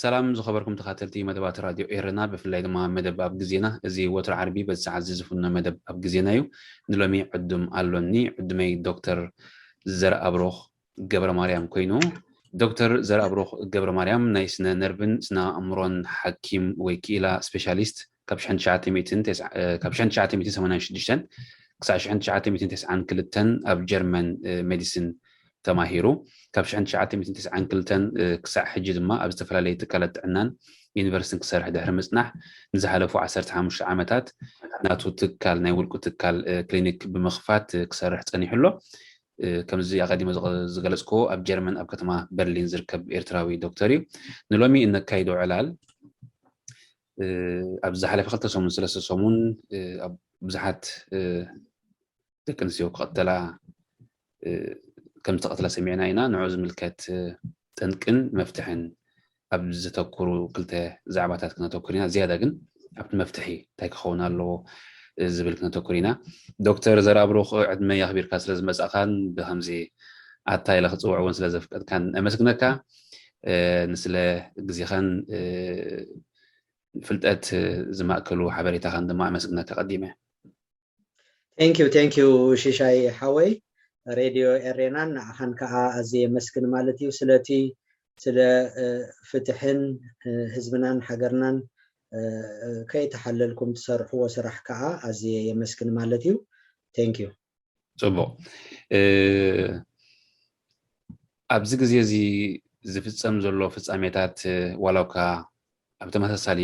ሰላም ዝኸበርኩም ተኻተልቲ መደባት ራድዮ ኤረና፣ ብፍላይ ድማ መደብ ኣብ ግዜና። እዚ ወትሮ ዓርቢ በዚ ሰዓት እዚ ዝፍኖ መደብ ኣብ ግዜና እዩ። ንሎሚ ዕዱም ኣሎኒ። ዕዱመይ ዶክተር ዘርኣብሩኽ ገብረ ማርያም ኮይኑ፣ ዶክተር ዘርኣብሩኽ ገብረ ማርያም ናይ ስነ ነርቭን ስነ ኣእምሮን ሓኪም ወይ ክኢላ ስፔሻሊስት ካብ ሽሕን ትሽዓተ ሚእትን ተስዓ-፣ ካብ ሽሕን ትሽዓተ ሚእትን ሰማንያን ሽዱሽተን ክሳዕ ሽሕን ትሽዓተ ሚእትን ተስዓን ክልተን ኣብ ጀርመን ሜዲሲን ተማሂሩ። ካብ ሽሕን ትሽዓተ ሚእትን ተስዓን ክልተን ክሳዕ ሕጂ ድማ ኣብ ዝተፈላለዩ ትካላት ጥዕናን ዩኒቨርሲቲን ክሰርሕ ድሕሪ ምጽናሕ፣ ንዝሓለፉ ዓሰርተ ሓሙሽተ ዓመታት ናቱ ትካል፣ ናይ ውልቁ ትካል ክሊኒክ ብምኽፋት ክሰርሕ ጸኒሑ ኣሎ። ከምዚ ኣቐዲመ ዝገለጽክዎ ኣብ ጀርመን ኣብ ከተማ በርሊን ዝርከብ ኤርትራዊ ዶክተር እዩ። ንሎሚ እነካይዶ ዕላል ኣብ ዝሓለፈ ክልተ ሰሙን፣ ሰለስተ ሰሙን ኣብ ብዙሓት ደቂ ኣንስትዮ ክቐተላ ከም ዝተቐተላ ሰሚዕና ኢና። ንዑ ዝምልከት ጠንቅን መፍትሕን ኣብ ዘተኩሩ ክልተ ዛዕባታት ክነተኩር ኢና። ዝያዳ ግን ኣብቲ መፍትሒ እንታይ ክኸውን ኣለዎ ዝብል ክነተኩር ኢና። ዶክተር ዘርኣብሩኽ፣ ዕድመ ኣኽቢርካ ስለ ዝመጻእካን ብኸምዚ ኣታ ኢለ ክጽውዕ እውን ስለ ዘፍቀድካን ኣመስግነካ። ንስለ ግዜኻን ፍልጠት ዝማእከሉ ሓበሬታኻን ድማ ኣመስግነካ ቀዲመ። Thank you, thank you ሽሻይ ሓወይ። ሬድዮ ኤሬናን ንዓኻን ከዓ ኣዝየ የመስግን ማለት እዩ፣ ስለቲ ስለ ፍትሕን ህዝብናን ሃገርናን ከይተሓለልኩም ትሰርሕዎ ስራሕ ከዓ ኣዝየ የመስግን ማለት እዩ። Thank you። ጽቡቕ። ኣብዚ ግዜ እዚ ዝፍጸም ዘሎ ፍጻሜታት ዋላ እኳ ኣብ ተመሳሳሊ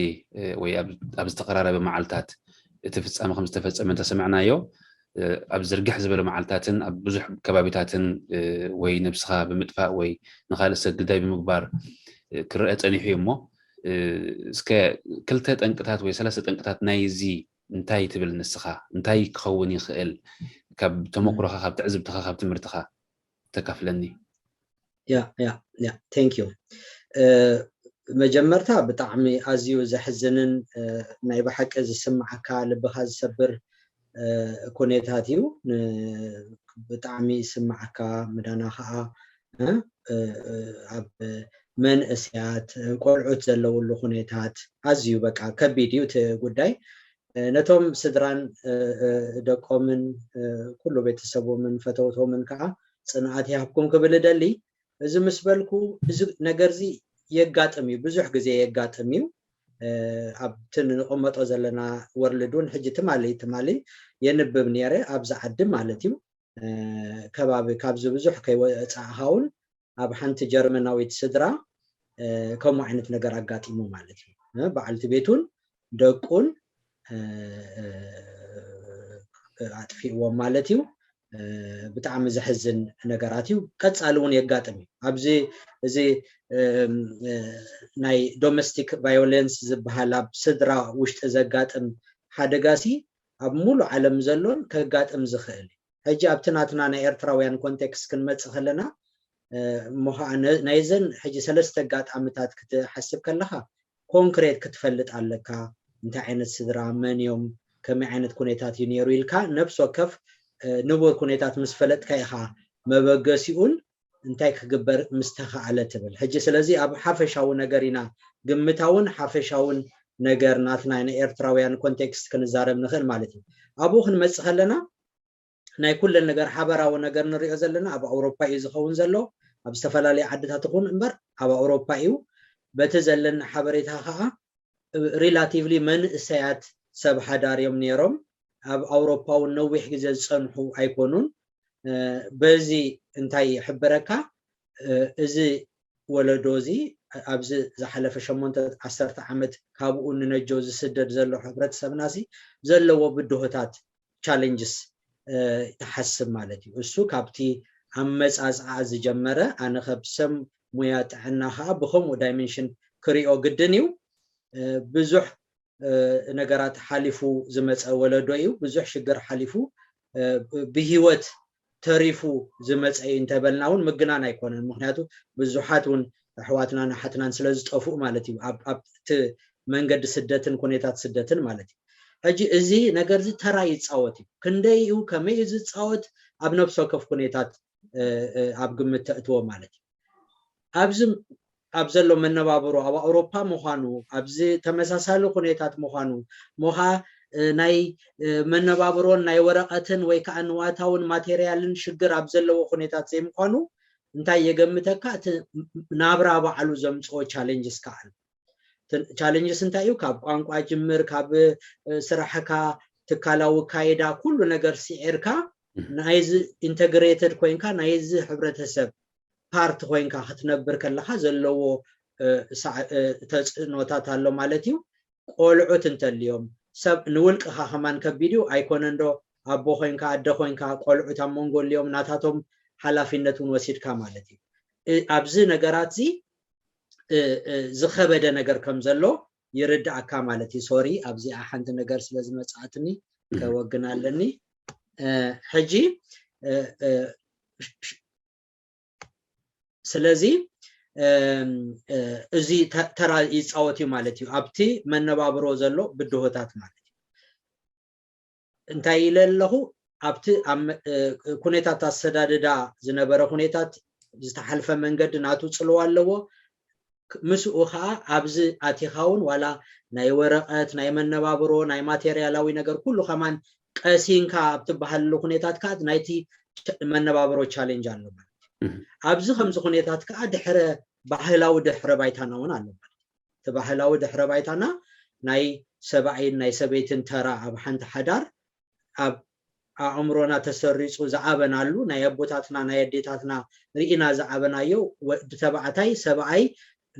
ወይ ኣብ ዝተቐራረበ መዓልታት እቲ ፍጻመ ከም ዝተፈጸመ እንተሰማዕናዮ፣ ኣብ ዝርግሕ ዝበለ መዓልታትን ኣብ ብዙሕ ከባቢታትን ወይ ነብስኻ ብምጥፋእ ወይ ንኻልእ ሰብ ግዳይ ብምግባር ክረአ ጸኒሑ እዩ። እሞ እስከ ክልተ ጠንቅታት ወይ ሰለስተ ጠንቅታት ናይዚ እንታይ ትብል ንስኻ? እንታይ ክኸውን ይኽእል? ካብ ተመኩሮኻ፣ ካብ ትዕዝብትኻ፣ ካብ ትምህርትኻ ተካፍለኒ። ያ ያ ያ thank you። መጀመርታ ብጣዕሚ ኣዝዩ ዘሕዝንን ናይ ብሓቂ ዝስምዓካ ልብኻ ዝሰብር ኩነታት እዩ። ብጣዕሚ ይስምዓካ፣ ምዳና ከዓ ኣብ መንእስያት ቆልዑት ዘለውሉ ኩነታት ኣዝዩ በቃ ከቢድ እዩ እቲ ጉዳይ። ነቶም ስድራን ደቆምን ኩሉ ቤተሰቦምን ፈተውቶምን ከዓ ፅንዓት ይሃብኩም ክብል እደሊ። እዚ ምስ በልኩ፣ እዚ ነገርዚ የጋጥም እዩ፣ ብዙሕ ግዜ የጋጥም እዩ። ኣብቲ ንቕመጦ ዘለና ወርልድ እውን ሕጂ ትማሊ ትማሊ የንብብ ነይረ፣ ኣብዚ ዓዲ ማለት እዩ። ከባቢ ካብዚ ብዙሕ ከይወፃእኻ እውን ኣብ ሓንቲ ጀርመናዊት ስድራ ከምኡ ዓይነት ነገር ኣጋጢሙ ማለት እዩ። በዓልቲ ቤቱን ደቁን ኣጥፊእዎም ማለት እዩ። ብጣዕሚ ዘሕዝን ነገራት እዩ። ቀፃሊ እውን የጋጥም እዩ። ኣብዚ እዚ ናይ ዶሜስቲክ ቫዮለንስ ዝበሃል ኣብ ስድራ ውሽጢ ዘጋጥም ሓደጋሲ ኣብ ሙሉእ ዓለም ዘሎን ከጋጥም ዝኽእል እዩ። ሕጂ ኣብቲ ናትና ናይ ኤርትራውያን ኮንቴክስት ክንመጽእ ከለና እሞ ከዓ ናይዘን ሕጂ ሰለስተ ኣጋጣምታት ክትሓስብ ከለካ ኮንክሬት ክትፈልጥ ኣለካ። እንታይ ዓይነት ስድራ፣ መን እዮም፣ ከመይ ዓይነት ኩነታት እዩ ነይሩ ኢልካ ነብሲ ወከፍ ንቡር ኩነታት ምስ ፈለጥካ ኢኻ መበገሲኡን እንታይ ክግበር ምስ ተኸኣለ ትብል። ሕጂ ስለዚ ኣብ ሓፈሻዊ ነገር ኢና ግምታውን ሓፈሻውን ነገር ናትና ናይ ኤርትራውያን ኮንቴክስት ክንዛረብ ንኽእል ማለት እዩ። ኣብኡ ክንመጽእ ከለና ናይ ኩለን ነገር ሓበራዊ ነገር ንሪኦ ዘለና ኣብ ኣውሮፓ እዩ ዝኸውን ዘሎ። ኣብ ዝተፈላለዩ ዓድታት ይኹን እምበር ኣብ ኣውሮፓ እዩ። በቲ ዘለና ሓበሬታ ከዓ ሪላቲቭሊ መንእሰያት ሰብ ሓዳር እዮም ነይሮም። ኣብ ኣውሮፓ እውን ነዊሕ ግዜ ዝፀንሑ ኣይኮኑን። በዚ እንታይ ይሕብረካ? እዚ ወለዶ እዚ ኣብዚ ዝሓለፈ ሸሞንተ ዓሰርተ ዓመት ካብኡ ንነጆ ዝስደድ ዘሎ ሕብረተሰብና ሲ ዘለዎ ብድሆታት ቻሌንጅስ ይሓስብ ማለት እዩ። እሱ ካብቲ ኣመፃፅኣ ዝጀመረ ኣነ ከብ ሰብ ሙያ ጥዕና ከዓ ብከምኡ ዳይሜንሽን ክሪኦ ግድን እዩ። ብዙሕ ነገራት ሓሊፉ ዝመፀ ወለዶ እዩ። ብዙሕ ሽግር ሓሊፉ ብሂወት ተሪፉ ዝመፀ እዩ እንተበልና እውን ምግናን ኣይኮነን። ምክንያቱ ብዙሓት እውን ኣሕዋትናን ኣሓትናን ስለ ዝጠፍኡ ማለት እዩ ኣብቲ መንገዲ ስደትን ኩነታት ስደትን ማለት እዩ። ሕጂ እዚ ነገር እዚ ተራ ይፃወት እዩ። ክንደይ እዩ፣ ከመይ እዩ ዝፃወት ኣብ ነብሲ ወከፍ ኩነታት ኣብ ግምት ተእትዎ ማለት እዩ። ኣብዚ ኣብ ዘሎ መነባብሮ ኣብ ኣውሮፓ ምዃኑ ኣብዚ ተመሳሳሊ ኩነታት ምዃኑ ሞኻ ናይ መነባብሮን ናይ ወረቐትን ወይ ከዓ ንዋታውን ማቴርያልን ሽግር ኣብ ዘለዎ ኩነታት ዘይምዃኑ እንታይ የገምተካ? እቲ ናብራ ባዕሉ ዘምፅኦ ቻሌንጅስ ከዓ ኣሎ። ቻሌንጅስ እንታይ እዩ? ካብ ቋንቋ ጅምር፣ ካብ ስራሕካ፣ ትካላዊ ካይዳ፣ ኩሉ ነገር ስዒርካ ናይዚ ኢንተግሬትድ ኮይንካ ናይዚ ሕብረተሰብ ፓርት ኮይንካ ክትነብር ከለካ ዘለዎ ተፅዕኖታት ኣሎ ማለት እዩ። ቆልዑት እንተልዮም ሰብ ንውልቅኻ ከማን ከቢድ እዩ ኣይኮነን ዶ? ኣቦ ኮይንካ ኣደ ኮይንካ ቆልዑት ኣብ መንጎ ልዮም ናታቶም ሓላፊነት እውን ወሲድካ ማለት እዩ። ኣብዚ ነገራት እዚ ዝኸበደ ነገር ከም ዘሎ ይርዳእካ ማለት እዩ። ሶሪ ኣብዚኣ ሓንቲ ነገር ስለ ዝመፅኣትኒ ከወግን ኣለኒ። ሕጂ ስለዚ እዚ ተራ ይፃወት እዩ ማለት እዩ ኣብቲ መነባብሮ ዘሎ ብድሆታት ማለት እዩ። እንታይ ኢለ ኣለኹ? ኣብቲ ኩነታት ኣሰዳድዳ ዝነበረ ኩነታት ዝተሓልፈ መንገዲ ናቱ ፅልዋ ኣለዎ። ምስኡ ከዓ ኣብዚ ኣቲኻ እውን ዋላ ናይ ወረቐት ናይ መነባብሮ ናይ ማቴርያላዊ ነገር ኩሉ ከማን ቀሲንካ ኣብ ትበሃልሉ ኩነታት ከዓ ናይቲ መነባብሮ ቻሌንጅ ኣሎ ማለት እዩ። ኣብዚ ከምዚ ኩነታት ከዓ ድሕረ ባህላዊ ድሕረ ባይታና እውን ኣሎ ማለት እዩ። እቲ ባህላዊ ድሕረ ባይታና ናይ ሰብኣይን ናይ ሰበይትን ተራ ኣብ ሓንቲ ሓዳር ኣብ ኣእምሮና ተሰሪፁ ዝዓበናሉ ናይ ኣቦታትና ናይ ኣዴታትና ርኢና ዝዓበናዮ ወዲ ተባዕታይ ሰብኣይ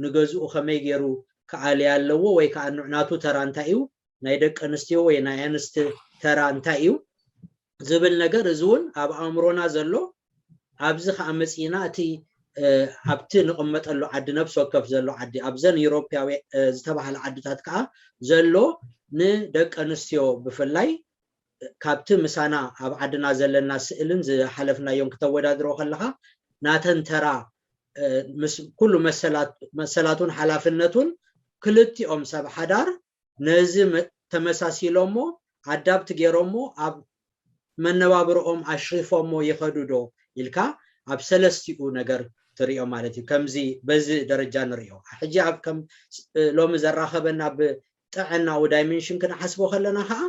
ንገዝኡ ከመይ ገይሩ ክኣልያ ኣለዎ ወይ ከዓ ንዕናቱ ተራ እንታይ እዩ ናይ ደቂ ኣንስትዮ ወይ ናይ ኣንስቲ ተራ እንታይ እዩ ዝብል ነገር እዚ እውን ኣብ ኣእምሮና ዘሎ ኣብዚ ከዓ መፂና እቲ ኣብቲ ንቕመጠሉ ዓዲ ነብሲ ወከፍ ዘሎ ዓዲ ኣብዘን ዩሮፓዊ ዝተባሃለ ዓድታት ከዓ ዘሎ ንደቂ ኣንስትዮ ብፍላይ ካብቲ ምሳና ኣብ ዓድና ዘለና ስእልን ዝሓለፍናዮን ክተወዳድሮ ከለካ ናተን ተራ ምስ ኩሉ መሰላቱን ሓላፍነቱን ክልቲኦም ሰብ ሓዳር ነዚ ተመሳሲሎሞ ኣዳብት ገይሮሞ ኣብ መነባብርኦም ኣሽሪፎሞ ይኸዱ ዶ ኢልካ ኣብ ሰለስቲኡ ነገር ትሪኦ ማለት እዩ። ከምዚ በዚ ደረጃ ንሪኦ። ሕጂ ኣብ ከም ሎሚ ዘራኸበና ብጥዕናዊ ዳይሜንሽን ክንሓስቦ ከለና ከዓ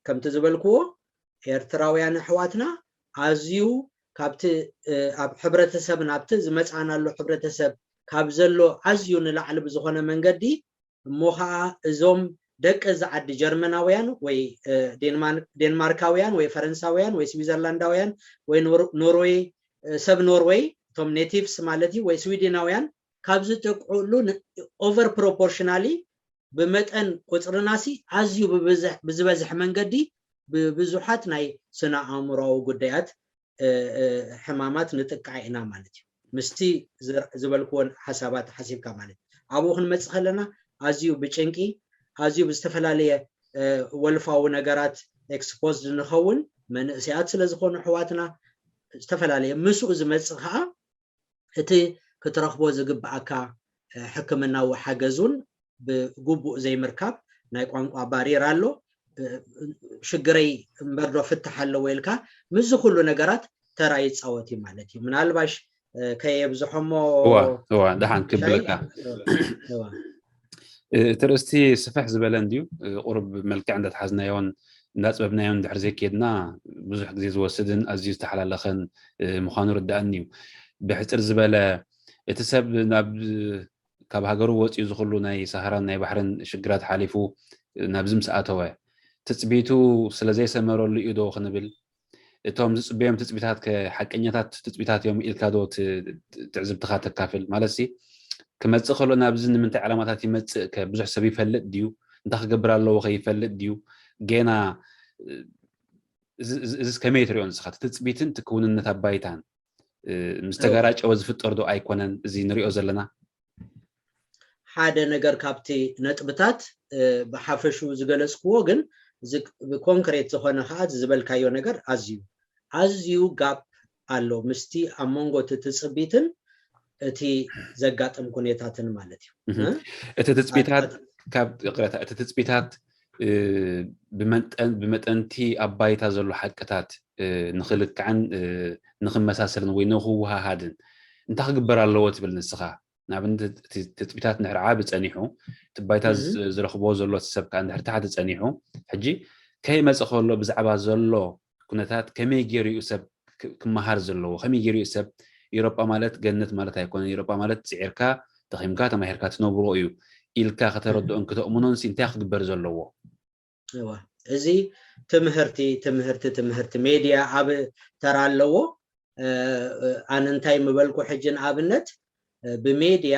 ከምቲ ዝበልክዎ ኤርትራውያን ኣሕዋትና ኣዝዩ ካብቲ ኣብ ሕብረተሰብን ኣብቲ ዝመፃናሉ ሕብረተሰብ ካብ ዘሎ ኣዝዩ ንላዕሊ ብዝኾነ መንገዲ እሞ ከዓ እዞም ደቂ እዚ ዓዲ ጀርመናውያን ወይ ዴንማርካውያን ወይ ፈረንሳውያን ወይ ስዊዘርላንዳውያን ወይ ኖርወይ ሰብ ኖርወይ እቶም ኔቲቭስ ማለት እዩ ወይ ስዊድናውያን ካብ ዝጥቅዑሉ ኦቨር ፕሮፖርሽናሊ ብመጠን ቁፅርናሲ ኣዝዩ ብዝበዝሕ መንገዲ ብብዙሓት ናይ ስነ ኣእምሮዊ ጉዳያት ሕማማት ንጥቃዕ ኢና ማለት እዩ። ምስቲ ዝበልክዎን ሓሳባት ሓሲብካ ማለት እዩ። ኣብኡ ክንመፅእ ከለና ኣዝዩ ብጭንቂ ኣዝዩ ብዝተፈላለየ ወልፋዊ ነገራት ኤክስፖዝድ ንኸውን መንእሰያት ስለ ዝኾኑ ኣሕዋትና ዝተፈላለየ ምስኡ ዝመፅእ ከዓ እቲ ክትረኽቦ ዝግብኣካ ሕክምናዊ ሓገዝ እውን ብግቡእ ዘይምርካብ ናይ ቋንቋ ባሪር ኣሎ። ሽግረይ እምበር ዶ ፍትሕ ኣለዎ ኢልካ ምስዚ ኩሉ ነገራት ተራ ይፃወት እዩ ማለት እዩ። ምናልባሽ ከየብዝሖሞ እዋ እዋ ደሓን ክብለካ እቲ ርእስቲ ስፍሕ ዝበለ እንድዩ። ቁሩብ መልክዕ እንዳተሓዝናዮን እንዳፅበብናዮን ድሕር ዘይከድና ብዙሕ ግዜ ዝወስድን ኣዝዩ ዝተሓላለኸን ምዃኑ ርዳእኒ እዩ። ብሕፅር ዝበለ እቲ ሰብ ናብ ካብ ሃገሩ ወፂኡ ዝኽሉ ናይ ሰሃራን ናይ ባሕርን ሽግራት ሓሊፉ ናብዚ ምስ ኣተወ ትፅቢቱ ስለ ዘይሰመረሉ እዩ ዶ ክንብል? እቶም ዝፅበዮም ትፅቢታት ከ ሓቀኛታት ትፅቢታት እዮም ኢልካ ዶ ትዕዝብትኻ ተካፍል? ማለት ሲ ክመፅእ ከሎ ናብዚ ንምንታይ ዕላማታት ይመፅእ ከ ብዙሕ ሰብ ይፈልጥ ድዩ? እንታይ ክገብር ኣለዎ ከ ይፈልጥ ድዩ? ጌና እዚ ከመይ ትሪኦ ንስኻ? እቲ ትፅቢትን እቲ ክውንነት ኣባይታን ምስ ተጋራጨወ ዝፍጠር ዶ ኣይኮነን እዚ ንሪኦ ዘለና? ሓደ ነገር ካብቲ ነጥብታት ብሓፈሹ ዝገለፅክዎ ግን ኮንክሬት ዝኾነ ከዓ ዝበልካዮ ነገር ኣዝዩ ኣዝዩ ጋፕ ኣሎ ምስቲ ኣብ መንጎ እቲ ትፅቢትን እቲ ዘጋጥም ኩነታትን ማለት እዩ። እቲ ትፅቢታት ካብ ቅረታ እቲ ትፅቢታት ብመጠንቲ ኣብ ባይታ ዘሎ ሓቅታት ንክልክዕን ንክመሳሰልን ወይ ንክወሃሃድን እንታይ ክግበር ኣለዎ ትብል ንስኻ? ንኣብነት ትፅቢታት እንድሕር ዓቢ ፀኒሑ እቲ ባይታ ዝረኽቦ ዘሎ ሰብ ከዓ እንድሕር ታሕቲ ፀኒሑ ሕጂ ከይመፀ ከሎ ብዛዕባ ዘሎ ኩነታት ከመይ ገይሩ እዩ ሰብ ክመሃር ዘለዎ? ከመይ ገይሩ እዩ ሰብ ኢሮጳ ማለት ገነት ማለት ኣይኮነን። ኢሮጳ ማለት ፅዒርካ ተኺምካ ተማሂርካ ትነብሮ እዩ ኢልካ ከተረድኦን ክተእምኖን እንታይ ክግበር ዘለዎ? እዚ ትምህርቲ ትምህርቲ ትምህርቲ ሜድያ ዓቢ ተራ ኣለዎ። ኣነ እንታይ ምበልኩ ሕጂ ንኣብነት ብሜድያ